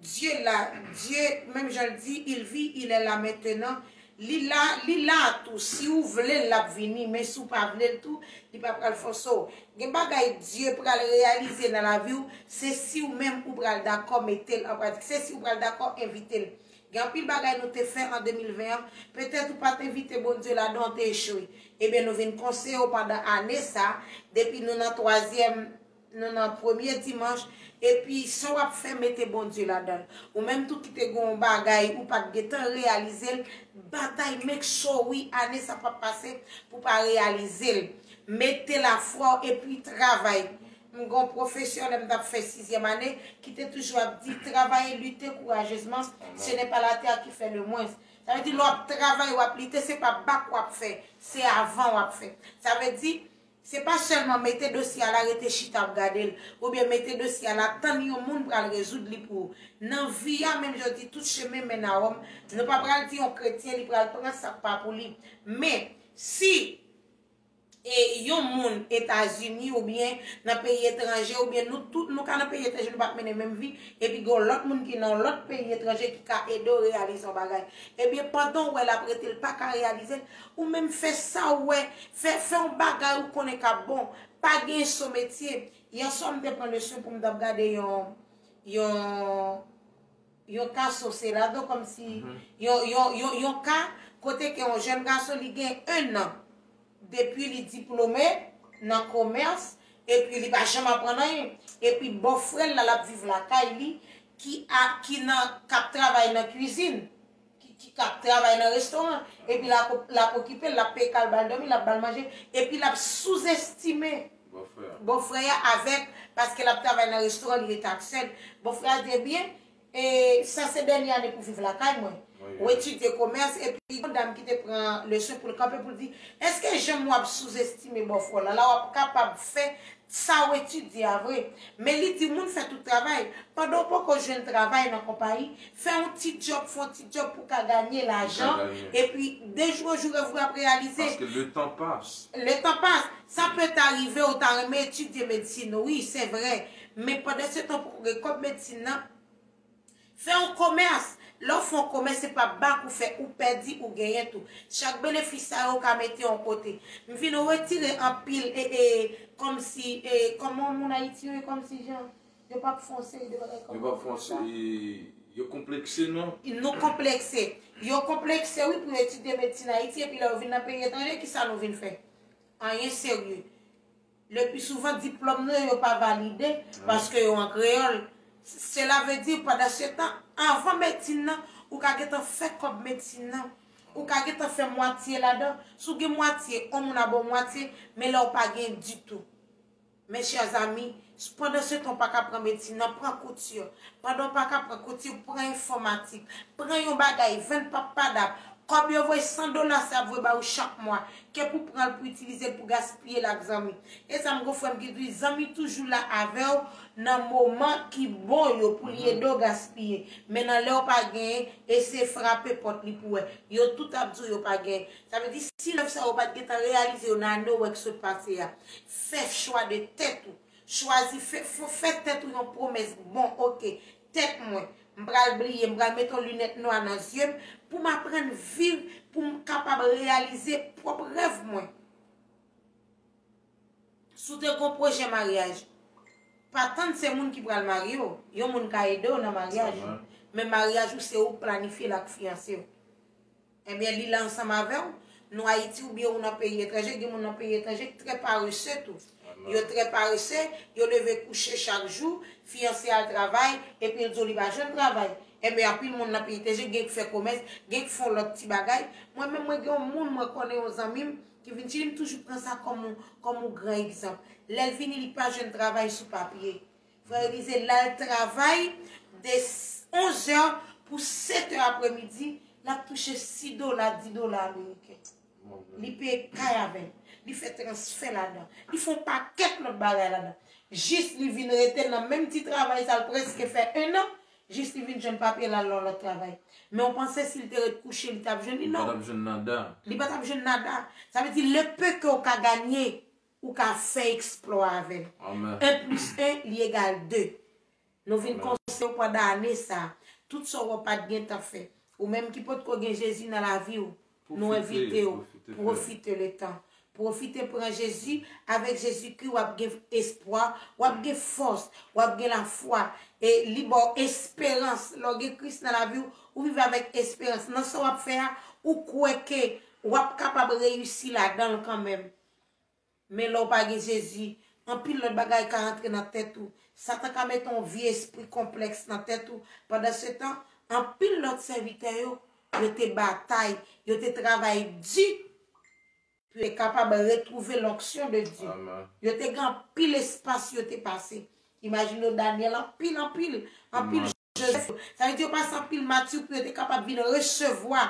Dye la, Dye, menm jan l di, il vit, il est là maintenant. Li la, li la tou. Si ou vle l, l ap vini. Men si ou pa vle l tou, li pa pral fòse w. Gen bagay Dye pral reyalize nan lavi w, se si ou menm ou pral dakò mete l an pratik. Se si ou pral dakò envite l. Gen anpil bagay nou te fè an de mil ven an, petèt ou pa t envite Bondye ladan, ou te echwe. Ebyen, nou vin konseye w pandan ane sa, depi nou nan twazyèm nou nan premye dimanch, epi sa w ap fè, mete Bondye ladan l. Ou menm tou ki te gen yon bagay, ou pa t gentan reyalize l, batay, make sure, wi, ane sa p ap pase pou w pa reyalize l. Mete lafwa w epi travay. M gen yon pwofesè, lè m t ap fè sizyèm ane, ki te toujou ap di, travailler, lutter courageusement, ce n'est pas la terre qui fait le moins. Sa vle di, lè w ap travay, w ap lite, se pa bak w ap fè, se avan w ap fè. Sa vle di, se pa sèlman mete dosye a la, rete chita ap gade l, oubyen mete dosye a la, tann yon moun pral rezoud li pou ou. Nan vi a, menm jan yo di, tout chemin mène à Rome, nou pa pral di yon kretyen li pral pran sa k pa pou li. Men, si e yon moun Etazini oubyen nan peyi etranje, oubyen nou tout, nou ka nan peyi etranje, nou p ap mennen menm vi, epi gen yon lòt moun ki nan yon lòt peyi etranje ki ka ede w reyalize yon bagay. Ebyen, pandan w wè l ap rete, l pa ka reyalize l, ou menm fè sa w wè, fè, fè yon bagay ou konnen k ap bon. Pa gen son metye. Yè swa, m te pran leson pou m t ap gade yon, yon, yon ka sosye ladan, kòmsi yon, yon, yon, yon ka kote ke yon jèn gason, li gen en an depi li diplome nan komès, epi li pa janm aprann anyen. Epi bòfrè l la, l ap viv lakay li, ki a, ki nan, k ap travay nan kwizin, ki, ki, k ap travay nan restoran, epi l ap, l ap okipe l, l ap peye kay, l ba l dòmi, l ap ba l manje, epi l ap souzestime bòfrè a avèk, paske l ap travay nan restoran, li rete ak sè l. Bòfrè a di, ebyen, e sa se dènye ane pou viv lakay mwen. Ou etidye komès, epi yon dam ki te pran leson pou l kanpe pou l di, èske janm w ap souzestime bòfrè w la, la w ap kapab fè sa w etidye a vre? Men li di, moun fè tout travay. Pandan w poko jwenn travay nan konpayi, fè yon ti djòb, fè yon ti djòb pou w ka ganye lajan, epi de jou an jou, rèv ou ap reyalize. Paske le tan pas. Le tan pas. Sa pè ta rive, ou ta renmen etidye medsin, wi, se vre. Men pandan se tan, pou w gen kòb medsin nan, fè yon komès. Lè w fè yon komès, se pa bak ou fè, ou pèdi, ou genyen tou. Chak benefis sa yo, ou ka mete yon kote. M vin retire anpil, e, e, kòmsi, e, kòman moun Ayiti yo ye, kòmsi jan, yo p ap fè yon seri de bagay kòmsi sa. Yo p ap fè yon seri, yo konplekse, non? Nou konplekse. Yo konplekse, wi, pou yo etidye medsin Ayiti, epi lè yo vin nan peyi etranje, kisa nou vin fè? Anyen serye. Le pi souvan, diplòm nou yo, yo pa valide paske yo an kreyòl. Sela vle di, pandan se tan, anvan medsin nan, ou ka gentan fè kòb medsin nan. Ou ka gentan fè mwatye ladan. Si w gen mwatye, yon moun a ba w mwatye, men lè w pa gen ditou. Mes chers amis, pandan se tan, w pa ka pran medsin nan, pran kouti. Pandan w pa ka pran kouti, pran enfòmatik. Pran yon bagay, vann pap padap. Kòb yo voye san dola, sa ap voye ba ou chak mwa. Ke pou pran l, pou itilize l, pou gaspiye l ak zanmi. E sa m gon frè m ki di, zanmi toujou la avè w nan moman ki bon yo pou li ede w gaspiye. Men nan lè w pa genyen, eseye frape pòt li pou wè. Yo tout ap di w yo pa genyen. Sa vle di, si rèv sa yo pa t gentan reyalize yo nan ane w wè k sot pase a, fè chwa de tèt ou. Chwazi, fè, fè, fè tèt ou yon pwomès. Bon, oke, tèt mwen, m pral bliye, m pral mete yon linèt nwa nan zye m pou m aprann viv, pou m kapab reyalize pwòp rèv mwen. Si w te gen yon pwojè maryaj, Pa tann se moun ki pral marye w. Yon moun ka ede w nan maryaj ou. Men maryaj ou se ou k planifye l ak fiyanse w. Ebyen, li la ansanm avè w. Nou Ayiti oubyen ou nan peyi etranje, gen moun nan peyi etranje ki trè parese tou. Yo trè parese, yo leve kouche chak jou, fiyanse al travay, epi l di w li pa jwenn travay. Ebyen, anpil moun nan peyi etranje gen k fè komès, gen k fè yon lòt ti bagay. Mwen menm, mwen gen yon moun, mwen konnen yon zanmi m, ki vin Chili, m toujou pran sa kòm yon, kòm yon gran egzanp. Lè l vini, li pa jwenn travay sou papye. Frè Elize, l al travay de onz è pou sèt è apremidi, l ap touche sis dola, dis dola ameriken. Li peye kay avè l. Li fè transfè ladan. Li fè yon pakèt lòt bagay ladan. Jis li vin rete nan menm ti travay sa l prèske fè en an, jis li vin jwenn papye l al nan lòt travay. Men w panse si l te ret kouche, li t ap jwenn li? Non. Li pa t ap jwenn nada. Li pa t ap jwenn nada. Sa vle di, le peu ke w ka ganye, ou ka fè eksplwa avè l. Amen. En plis en, li egal de. Nou vin konseye w pandan ane sa a. Tout sa w wè w pa t gentan fè. Ou menm ki potko gen Jezi nan lavi w, nou envite w, pwofite letan. Pwofite pran Jezi. Avèk Jezikri, w ap gen espwa, w ap gen fòs, w ap gen lafwa. E li ba w esperans. Lè w gen Kris nan lavi w, ou viv avèk esperans. Nan sa w ap fè a, ou kwè ke w ap kapab reyisi ladan l kanmenm. Men lè w pa gen Jezi, anpil lòt bagay ka rantre nan tèt ou. Satan ka mete yon vye espri konplèks nan tèt ou. Pandansetan, anpil lòt sèvitè yo, yo te batay, yo te travay di pou yo te kapab retwouve l'onction de Dieu. Yo te gen anpil espas yo te pase. Imajine w Danyèl, anpil, anpil, anpil Jozèf. Sa vle di yo pase anpil mati pou yo te kapab vin resevwa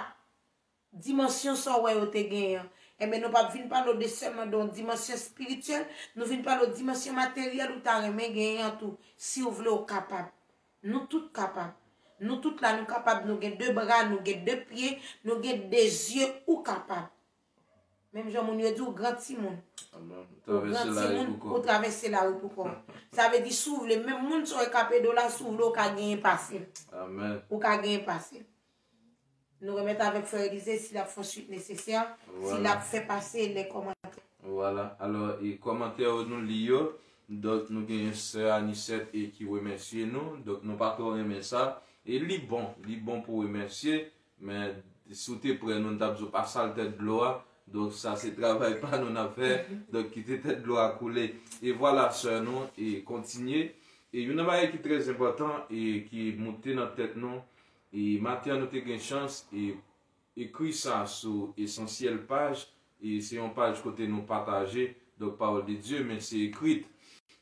dimansyon sa w wè yo te genyen an. Enben, nou p ap vin pale w de sèlman de yon dimansyon espirityèl, nou vin pale w dimansyon materyèl ou ta renmen genyen an tou. Si w vle, w kapab. Nou tout kapab. Nou tout la, nou kapab. Nou gen de bra, nou gen de pye, nou gen de zye, ou kapab. Menm jan moun yo di w gran timoun. Ou gran timoun, ou travèse lari pou kò w. Sa vle di, si w vle, menm moun sa w wè k ap ede w la, si w vle, w ka genyen pase l. Ou ka genyen pase l. Nou remèt avèk frè Elize si l ap fè yon swit nesesè, si l ap fè pase lè kòmantè. Vwala. Alò, e kòmantè yo nou li yo. Donk, nou gen sè Anisèt e ki remèsye nou. Donk, nou pa twò renmen sa. E li bon, li bon pou remèsye. Men, si w te prè, nou, n t ap di w pa sal tèt dlo a. Donk, sa se travay pa nou n ap fè. Donk, kite tèt dlo a koule. E vwala, sè nou, e kontinye. E youn nan bagay ki trè enpòtan e ki moute nan tèt nou, E maten an, nou te gen chans e ekri sa sou Esansyèl Paj, e se yon paj kote nou pataje, donk, pawòl de Dye, men se ekrit.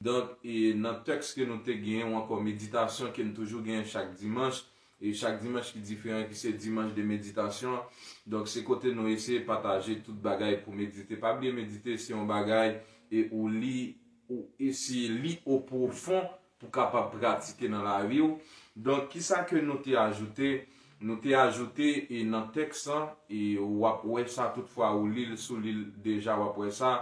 Donk, e nan tèks ke nou te gen, ou ankò meditasyon ke n toujou gen chak dimanch, e chak dimanch ki diferan, ki se dimanch de meditasyon. Donk, se kote nou eseye pataje tout bagay pou medite. Pa bliye, medite, se yon bagay e ou li, ou eseye li o pwofon pou kapab pratike nan lavi w. Donk, kisa ke nou te ajoute? Nou te ajoute, e nan tèks lan, e w ap wè sa tout fwa ou li l, si w li l deja, w ap wè sa.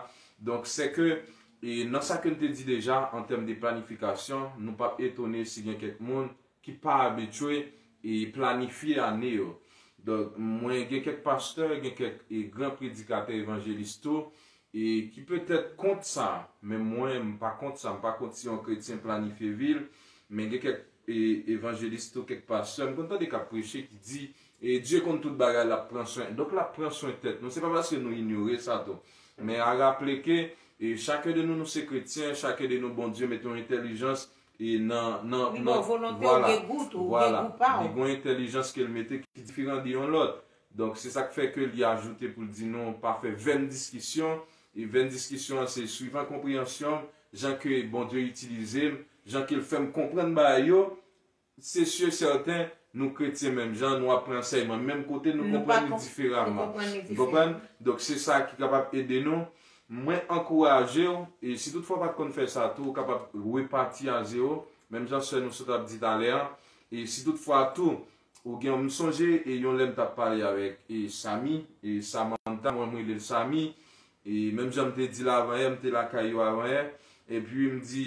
Donk, se ke, e nan sa ke n te di deja, an tèm de planifikasyon, nou p ap etone si gen kèk moun ki pa abitye e planifye ane yo. Donk, mwen gen kèk pastè, gen kèk, e, gran predikatè evanjelis tou, e ki petèt kont sa, men mwen, m pa kont sa, m pa kont si yon kretyen planifye vi l, men gen kèk, e, evanjelis tou, kèk pastè, m konn tande k ap preche, ki di, e, Dye konn tout bagay, l ap pran swen. Donk, l ap pran swen tèt nou. Se pa paske nou inyore sa tou. Men a raple ke, e, chacun de nous, nou se kretyen, chacun de nous, Bondye mete yon entèlijans e nan, nan, li gen yon volonte, ou gen gou tou, ou gen gou pa w. Li gen yon entèlijans ke l mete ki diferan de yon lòt. Donk, se sa k fè ke li ajoute pou l di nou pa fè vèn diskisyon. E vèn diskisyon an, se swivan konpreyansyon m, jan ke Bondye itilize m, jan ke l fè m konprann bagay yo. Se si e sèten, nou kretyen menm jan, nou ap pran ansèyman menm kote, nou konprann li diferaman. Ou konprann? Donk, se sa ki kapab ede nou. Mwen ankouraje w, e si toutfwa w pa t konn fè sa tou, ou kapab repati a zewo, menm jan sè nou sot ap di talè a. E si toutfwa tou, ou gen, m sonje, e yon lè m t ap pale avèk, e Samy, e Samantha, mwen, m rele l Samy, e menm jan m te di l avan yè, m te lakay yo avan yè, epi m di,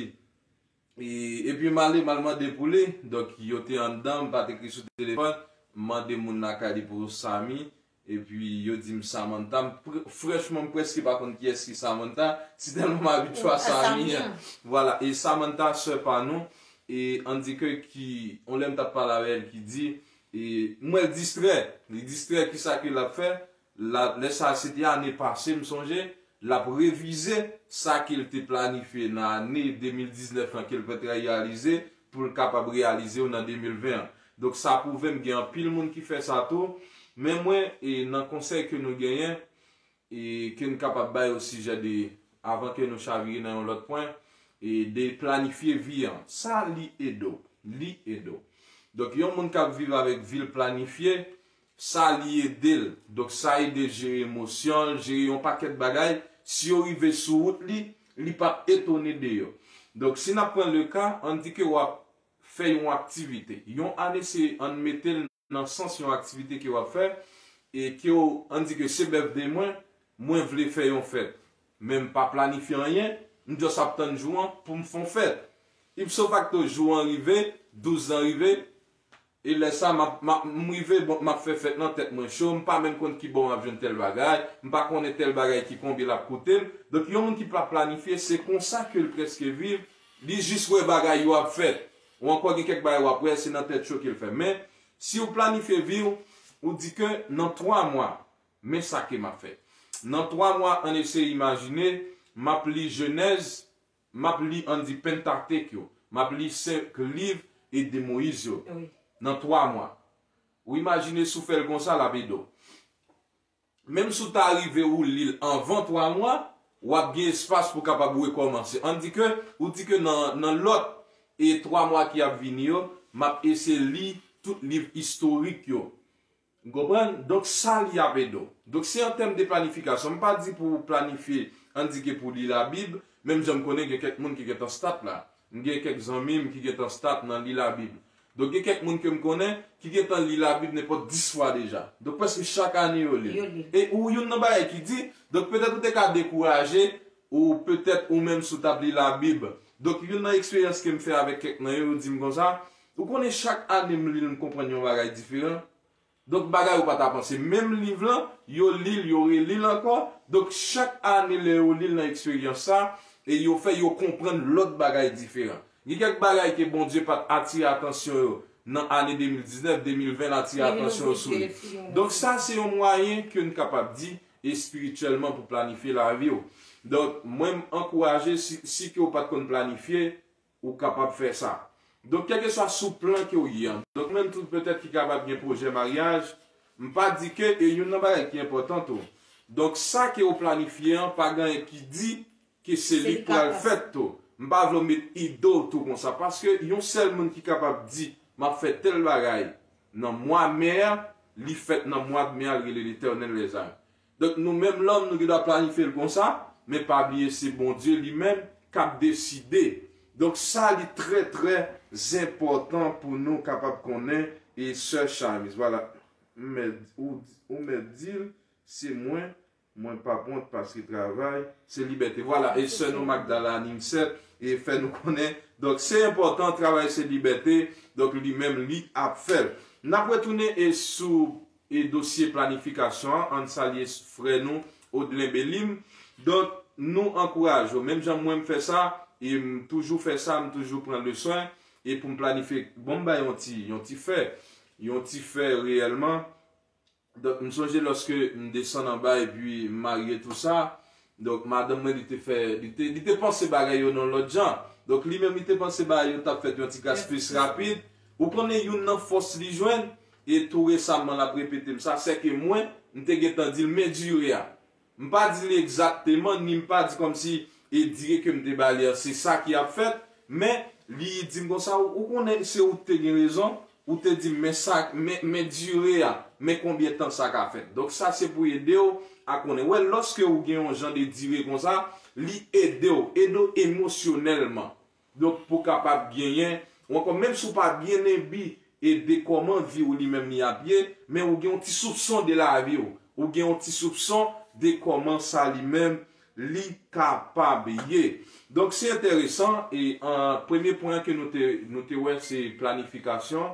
e, epi m ale, m al mande pou li, donk yo te anndan, m pa t ekri sou telefòn, m mande moun lakay li pou Samy, Epi yo di m Samantha, m pr- franchman m prèske pa konn kiyès ki Samantha, si tèlman m abitye a Samy an. Vwala, e Samantha sè pa nou, e ann di ke ki, on lè m t ap pale avè l ki di, e m wè l distrè, li distrè kisa ke l ap fè, la, lè sa se te ane pase m sonje, l ap revize sa ke l te planifye nan ane de mil diznèf lan ke l pa t reyalize pou l kapab reyalize yo nan de mil ven an. Donk sa pwouve m gen anpil moun ki fè sa tou, men mwen e nan konsèy ke nou genyen e ke n kapab bay o sijè de, avan ke nou chavire nan yon lòt pwen, e de planifye vi an. Sa li ede w, li ede w. Donk yon moun k ap viv avèk vi l planifye, sa li ede l. Donk sa ede l jere emosyon l, jere yon pakèt bagay. Si yo rive sou wout li, li p ap etone de yo. Donk si n ap pran le ka, ann di ke w ap fè yon aktivite. Yon ane se ann mete l nan sans yon aktivite ke w ap fè e ke w ann di ke se birthday mwen, mwen vle fè yon fèt. Men m pa planifye anyen, m just ap tann jou an pou m fè yon fèt. Ipso facto jou an rive, douz lan rive, e lè sa m ap, m ap, m rive, bon, m ap fè fèt nan tèt mwen cho, m pa menm konn ki bò m ap jwenn tèl bagay, m pa konnen tèl bagay ki konbyen l ap koute m. Donk yon moun ki pa planifye, se konsa ke l prèske viv, li jis wè bagay yo ap fèt. Ou ankò gen kèk bagay w ap wè, se nan tèt cho ke l fè. Men, si w planifye vi w, ou di ke nan twa mwa, men sa ke m ap fè. Nan twa mwa, ann eseye imajine, m ap li Jenèz, m ap li, ann di, Pentatek yo, m ap li senk liv e de Moyiz yo. Nan twa mwa. Ou imajine si w fè l konsa, l ap ede w. Menm si w ta rive ou li l anvan twa mwa, w ap gen espas pou w kapab rekòmanse. Ann di ke, ou di ke nan, nan lòt e twa mwa ki ap vini yo, m ap eseye li tout liv istorik yo. Ou konprann? Donk sa li ap ede w. Donk se an tèm de planifikasyon. M pa di pou w planifye, ann di ke pou w li Labib, menm jan m konnen gen kèk moun ki gentan stat la. M gen kèk zanmi m ki gentan stat nan li Labib. Donk gen kèk moun ke m konnen ki gentan li Labib nenpòt dis fwa deja. Donk prèske chak ane yo li l. Yo li l. E ou youn nan bagay ki di, donk petèt ou te ka dekouraje, ou petèt ou menm si w t ap li Labib. Donk youn nan eksperyans ke m fè avèk kèk nan yo, yo di m konsa, ou konnen chak ane m li l, m konprann yon bagay diferan. Donk bagay ou pa ta panse. Menm liv lan, yo li l, yo reli l ankò. Donk chak ane lè yo li l nan eksperyans sa, e yo fè yo konprann lòt bagay diferan. Gen kèk bagay ke Bondye pa t atire atansyon yo nan ane de mil diznèf, de mil ven l atire atansyon yo sou li. Donk sa se yon mwayen ke n kapab di espirityèlman pou planifye lavi w. Donk mwen m ankouraje si, si ke w pa t konn planifye, ou kapab fè sa. Donk kèlkeswa sou plan ke w ye an. Donk menm tou petèt ki kapab gen pwojè maryaj, m pa di ke, e youn nan bagay ki enpòtan tou. Donk sa ke w planifye an pa gen anyen ki di ke se li k pral fèt tou. M pa vle w met ide w tou konsa, paske yon sèl moun ki kapab di m ap fè tèl bagay nan mwa mè a, li fèt nan mwa mè a, l rele Letènèl lèzame. Donk nou menm lòm nou gen dwa planifye l konsa, men pa bliye se Bondye li menm k ap deside. Donk sa li trè trè enpòtan pou nou kapab konnen. E sè Chamis, vwala, m mèt, ou, ou mèt di l, se mwen, mwen p ap wont paske travay se libète. Vwala, e sè nou Magdala Nimsèt e fè nou konnen. Donk se enpòtan, travay se libète, donk li menm li ap fè l. N ap retounen e sou e dosye planifikasyon an, ann salye frè nou Odlen Belim. Donk, nou ankouraje w. Menm jan mwen m fè sa, e m toujou fè sa, m toujou pran le swen, e pou m planifye, bon, m bay yon ti, yon ti fè, yon ti fè reyèlman. Donk, m sonje lòske m desann anba epi m marye tou sa, donk, madanm mwen, li te fè, li te, li te panse bagay yo nan lòt jan. Donk, li menm, li te panse bagay yo t ap fèt yon ti gaspis rapid. Ou konnen youn nan fòs li jwenn, e tou resaman l ap repete m sa, sèke mwen, m te gentan di l men dire a. M pa di l egzakteman, ni m pa di kòmsi e dire ke m te ba li an, se sa ki ap fèt, men li di m konsa, ou, ou konnen se ou k te gen rezon, ou te di m men sa, men, men dire a, men konbyen tan sa ka fèt. Donk sa se pou ede w a konnen. Wè, lòske ou gen yon jan de dire konsa, li ede w, ede w emosyonèlman. Donk, pou w kapab genyen, ou ankò, menm si w pa byen enbi e de kòman vi w li menm li ap ye, men ou gen yon ti soupson de lavi w. Ou gen yon ti soupson de kòman sa li menm li kapab ye. Donk, se enteresan, e an, premye pwen ke nou te, nou te wè, se planifikasyon,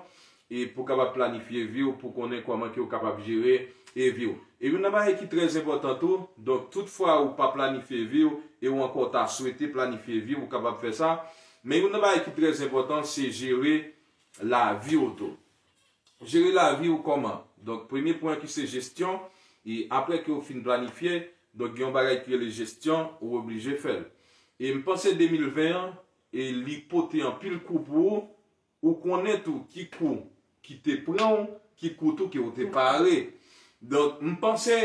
e pou w kapab planifye vi w, pou konnen kòman ke w kapab jere e vi w. E youn nan bagay ki trè enpòtan tou, donk tout fwa ou pa planifye vi w, e ou ankò ta swete planifye vi w, ou kapab fè sa. Men youn nan bagay ki trè enpòtan, se jere lavi w tou. Jere lavi w kòman? Donk, premye pwen ki se jesyon, e apre ke w fin planifye, donk, gen yon bagay ki rele jesyon, ou oblije fè l. E m panse de mil ven an, e li pote anpil kou pou ou, ou konnen tou ki kou ki te pran w, ki kou tou ke w te pare. Donk, m panse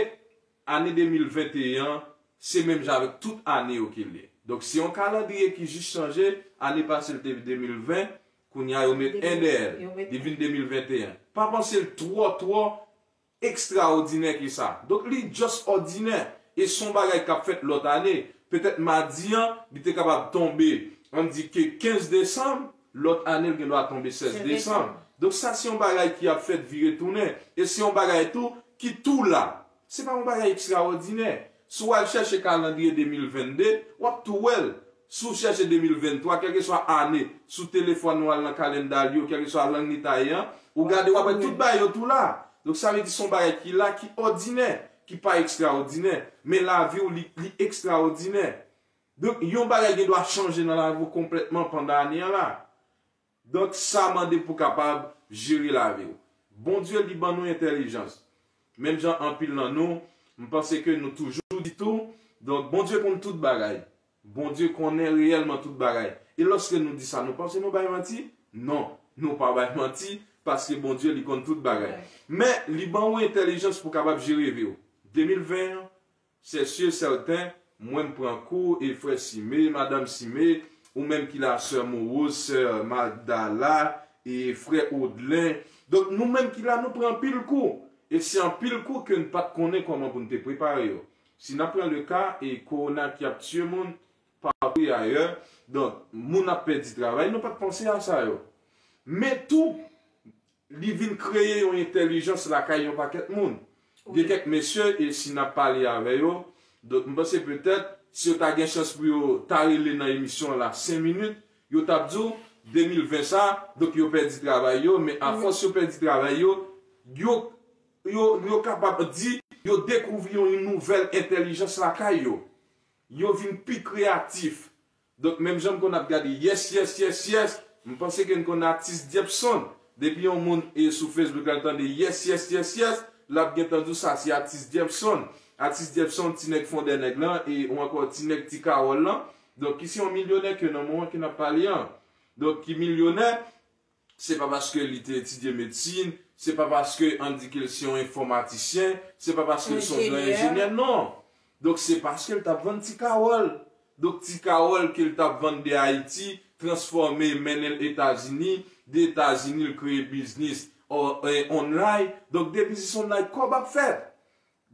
ane de mil venteyen an, se menm jan avèk tout ane yo ke l ye. Donk, se yon kalandriye ki jis chanje, ane pase l te de mil ven, kounye a yo met en dèyè l, li vin de mil venteyen. Pa panse l twò, twò ekstraòdinè ke sa. Donk, li just òdinè. E se yon bagay k ap fèt lòt ane. Petèt madi an, li te kapab tonbe, ann di ke kenz desanm, lòt ane, l gen dwa tonbe sèz desanm. Donk, sa se yon bagay ki ap fèt vire tounen. E se yon bagay tou ki tou la. Se pa yon bagay ekstraòdinè. Si w al chèche kalandriye de mil vennde, w ap tou wè l. Si w chèche de mil venntwa, kèlkeswa ane, sou telefòn ou al nan kalenda l yo, kèlkeswa lang li ta ye an, ou gade, w ap wè tout bagay yo tou la. Donk, sa vle di se yon bagay ki la, ki òdinè, ki pa ekstraòdinè. Men lavi w, li, li ekstraòdinè. Donk, yon bagay gen dwa chanje nan lavi w konplètman pandan ane an la. Donk, sa mande pou kapab jere lavi w. Bondye, li ban nou entèlijans. Menm jan anpil nan nou, m panse ke nou toujou di tou, donk, Bondye konn tout bagay. Bondye konnen reyèlman tout bagay. E lòske nou di sa, nou panse nou bay manti? Non, nou pa bay manti, paske Bondye, li konn tout bagay. Men, li ban ou entèlijans pou kapab jere vi w. De mil ven an, se si e sèten, mwen m pran kou, e frè Sime, madanm Sime, ou menm ki la, sè Moroz, sè Magdala, e frè Odlen. Donk, nou menm ki la, nou pran anpil kou. E se anpil kou ke n pa t konnen kòman pou n te prepare yo. Si n ap pran le ka, e kowona ki ap tiye moun patou e ayè, donk, moun ap pèdi travay, nou pa t panse a sa yo. Men tou, li vin kreye yon entèlijans lakay yon pakèt moun. Gen kèk mesye, e si n ap pale avè yo, donk, m panse petèt, si yo ta gen chans pou yo ta rele nan emisyon an la senk minit, yo t ap di w, de mil ven sa, donk, yo pèdi travay yo, men afòs yo pèdi travay yo, yo, yo, yo kapab di, yo dekouvri yon, yon nouvèl entèlijans lakay yo. Yo vin pi kreyatif. Donk, menm jan m konn ap gade yes, yes, yes, yes, m panse ke n konn atis Dyepson. Depi yon moun e sou Facebook la, l tande yes, yes, yes, yes, l ap gentan di w sa se atis Dyepson. Atis Dyepson, ti nèg fondè nèg lan, e ou ankò ti nèg ti Kawòl lan. Donk, ki se yon milyonè ke nan moman ke n ap pale an. Donk, ki milyonè, se pa paske li te etidye medsin, se pa paske ann di ke l se yon enfòmatisyen, se pa paske l se yon gran enjenyè, non. Donk, se paske l t ap vann ti kawòl. Donk, ti kawòl ke l t ap vann de Ayiti, transfòme, mennen l Etazini, de Etazini, l kreye biznis, o, e, online. Donk, de biznis online, kòb ap fèt.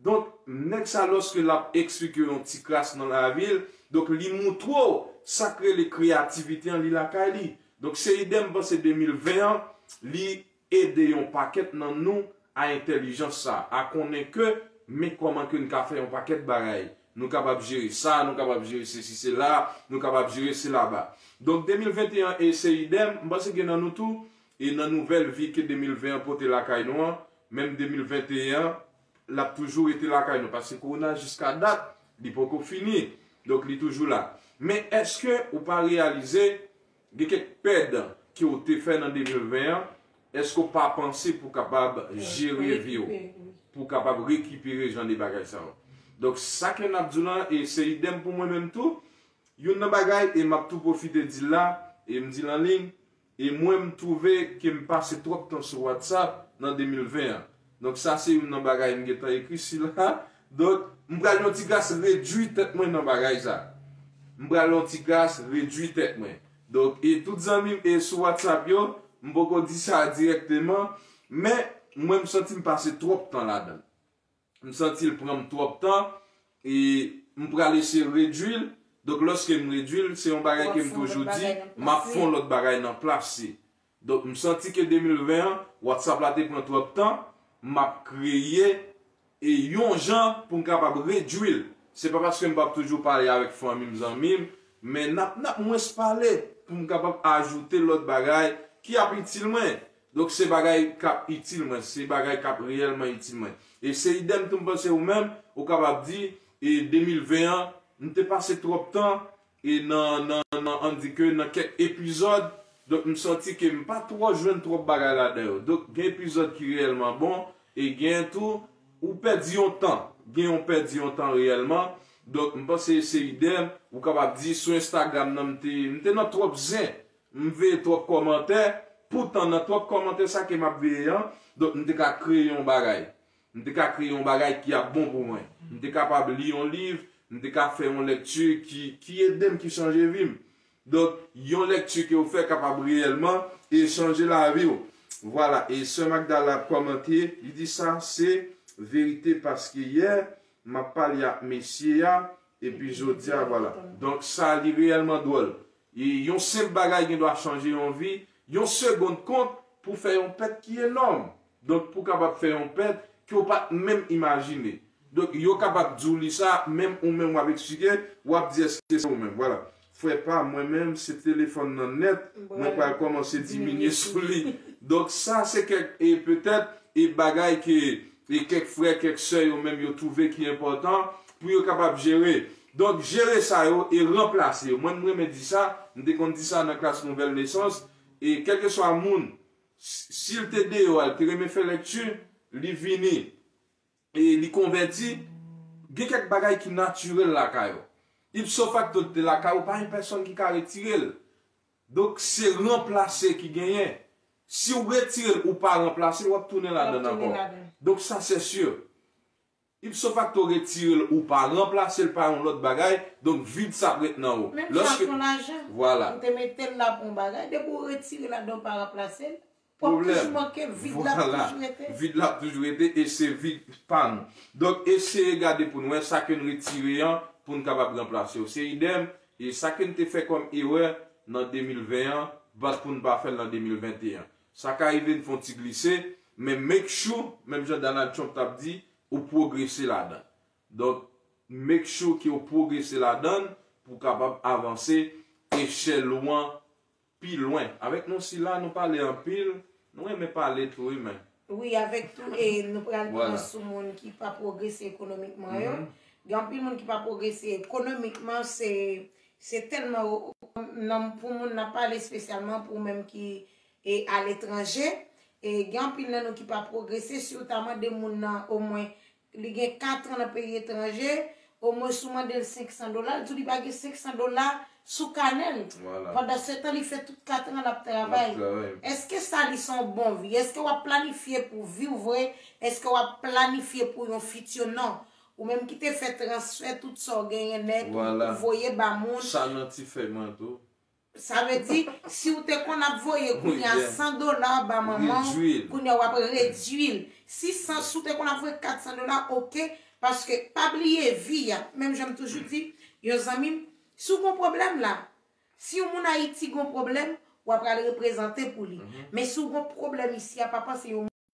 Donk, nèg sa, lòske l ap eksplike yon ti kras nan lavi l, donk, li moutre w sa k rele kreyativite an, li lakay li. Donk, se idèm, m panse de mil ven an, li ede yon pakèt nan nou a entèlijans sa, a konnen ke men kòman ke n ka fè yon pakèt bagay. Nou kapab jere sa, nou kapab jere sesi, sela, nou kapab jere sela ba. Donk, de mil venteyen e se idèm, m panse gen nan nou tou, e nan nouvèl vi ke de mil ven an pote lakay nou an, menm de mil venteyen an, l ap toujou rete lakay nou, paske kowona jiska dat, li poko fini. Donk, li toujou la. Men èske ou pa reyalize, gen kèk pèd ke w te fè nan de mil ven an, èske w pa panse pou kapab jere vi w, pou kapab rekipere jan de bagay sa yo? Donk, sa ke n ap di w lan, e se idèm pou mwen menm tou. Youn nan bagay, e m ap tou pwofite di l la, e m di l an liy, e mwen, m twouve ke m pase twòp tan sou WhatsApp nan de mil ven an. Donk, sa se youn nan bagay m gentan ekri sila. Donk, m pral yon ti kras redui tèt mwen nan bagay sa. M pral yon ti kras redui tèt mwen. Donk, e tout zanmi m e sou WhatsApp yo, m poko di sa dirèkteman, men mwen, m santi m pase twòp tan ladan l. M santi l pran m twòp tan, e m pral eseye redui l. Donk, lòske m redui l, se yon bagay ke m toujou di, m ap fè yon lòt bagay nan plas li. Donk, m santi ke de mil ven an, WhatsApp la te pran twòp tan, m ap kreye, e yon jan pou m kapab redui l. Se pa paske m p ap toujou pale avèk fanmi m, zanmi m, men n ap, n ap mwens pale pou m kapab ajoute lòt bagay ki ap itil mwen. Donk, se bagay k ap itil mwen, se bagay k ap reyèlman itil mwen. E se idèm tou, m panse ou menm, ou kapab di, e de mil ven an, m te pase twòp tan, e nan, nan, nan, ann di ke nan kèk epizòd, donk, m santi ke m pa twò jwenn twòp bagay ladan yo. Donk, gen epizòd ki reyèlman bon, e gen tou, ou pèdi yon tan. Gen yon pèdi yon tan reyèlman. Donk, m panse se idèm, ou kapab di sou Instagram nan, m te, m te nan twòp zen. M veye twòp kòmantè, poutan nan twòp kòmantè sa ke m ap veye an, donk m te ka kreye yon bagay. M te ka kreye yon bagay ki ap bon pou mwen. M te kapab li yon liv, m te ka fè yon lèkti ki, ki ede m, ki chanje vi m. Donk, yon lèkti ke w fè kapab reyèlman e chanje lavi w. Vwala, e sè Magdala ap kòmante, li di sa se verite paske yè, m ap pale ak mesye a, epi jodi a, vwala. Donk, sa li reyèlman dwòl. E yon senp bagay gen dwa chanje yon vi, yon segond kont pou fè yon pèt ki enòm. Donk, pou kapab fè yon pèt ke w pa t menm imajine. Donk, yo kapab di w li sa, menm ou menm w ap eksplike, w ap di èske se ou menm. Vwala. Frè pa, mwen menm, se telefòn nan nèt, mwen pral kòmanse diminye sou li. Donk, sa se kèk, e petèt, e bagay ke, e kèk frè, kèk sè yo menm yo twouve ki enpòtan pou yo kapab jere. Donk, jere sa yo e ranplase yo. Mwen, m renmen di sa, m te konn di sa nan klas nouvèl nesans, e kèlkeswa moun, si l te deyò a, l te renmen fè lèkti, li vini, e li konvèti, gen kèk bagay ki natirèl lakay ou. Ipso facto, l te lakay ou, pa gen pèsonn ki ka retire l. Donk, se ranplase ki genyen. Si w retire l, ou pa ranplase l, w ap tounen ladan l ankò. Donk, sa se si. Ipso facto, retire l, ou pa ranplase l pa yon lòt bagay, donk vid sa ap ret nan ou. Menm jan ak yon lajan. Vwala. Ou te mete l la pou yon bagay, depi w retire l ladan, ou pa ranplase l, w ap toujou manke, vid la ap toujou rete. Vid la ap toujou rete e se vid pa nou. Donk, eseye gade pou n wè sa ke n retire an pou n kapab ranplase yo. Se idèm, e sa ke n te fè kòm erè nan de mil ven an, bat pou n pa fè l nan de mil venteyen. Sa ka rive n fè yon ti glise, men make sure, menm jan Donald Trump t ap di, ou pwogrese ladan. Donk, make sure ke w pwogrese ladan pou w kapab avanse echèl ou an pi lwen. Avèk nou sila, nou pale anpil, nou renmen pale tou, wi, men. Wi, avèk tou, e nou pral pran sou moun ki pa pwogrese ekonomikman yo. Gen anpil moun ki pa pwogrese ekonomikman, se, se tèlman, nan, pou moun nan pale espesyalman, pou menm ki e aletranje. E gen anpil nan nou ki pa pwogrese, si w ta mande moun nan omwen, li gen kat an nan peyi etranje, omwen si w mande l senk san dola, l di w li pa gen senk san dola sou kanè l. Pandansetan, li fè tout kat an l ap travay. Èske sa li se yon bon vi? Èske w ap planifye pou vi w vre? Èske w ap planifye pou yon fiti? Non. Ou menm ki te fè transfè tout sa w genyen nèt, ou voye ba moun. Sa nan ti fèy mwen tou. Sa vle di, si w te konn ap voye kounye a san dola ba manman w, kounye a w ap redui l. Si san, si w te konn ap voye kat san dola, oke, paske pa bliye vi a. Menm jan m toujou di, yon zanmi m, si w gon pwoblèm la, si yon moun Ayiti gon pwoblèm, w ap pral reprezante pou li. Men si w gon pwoblèm isi a, pa panse yon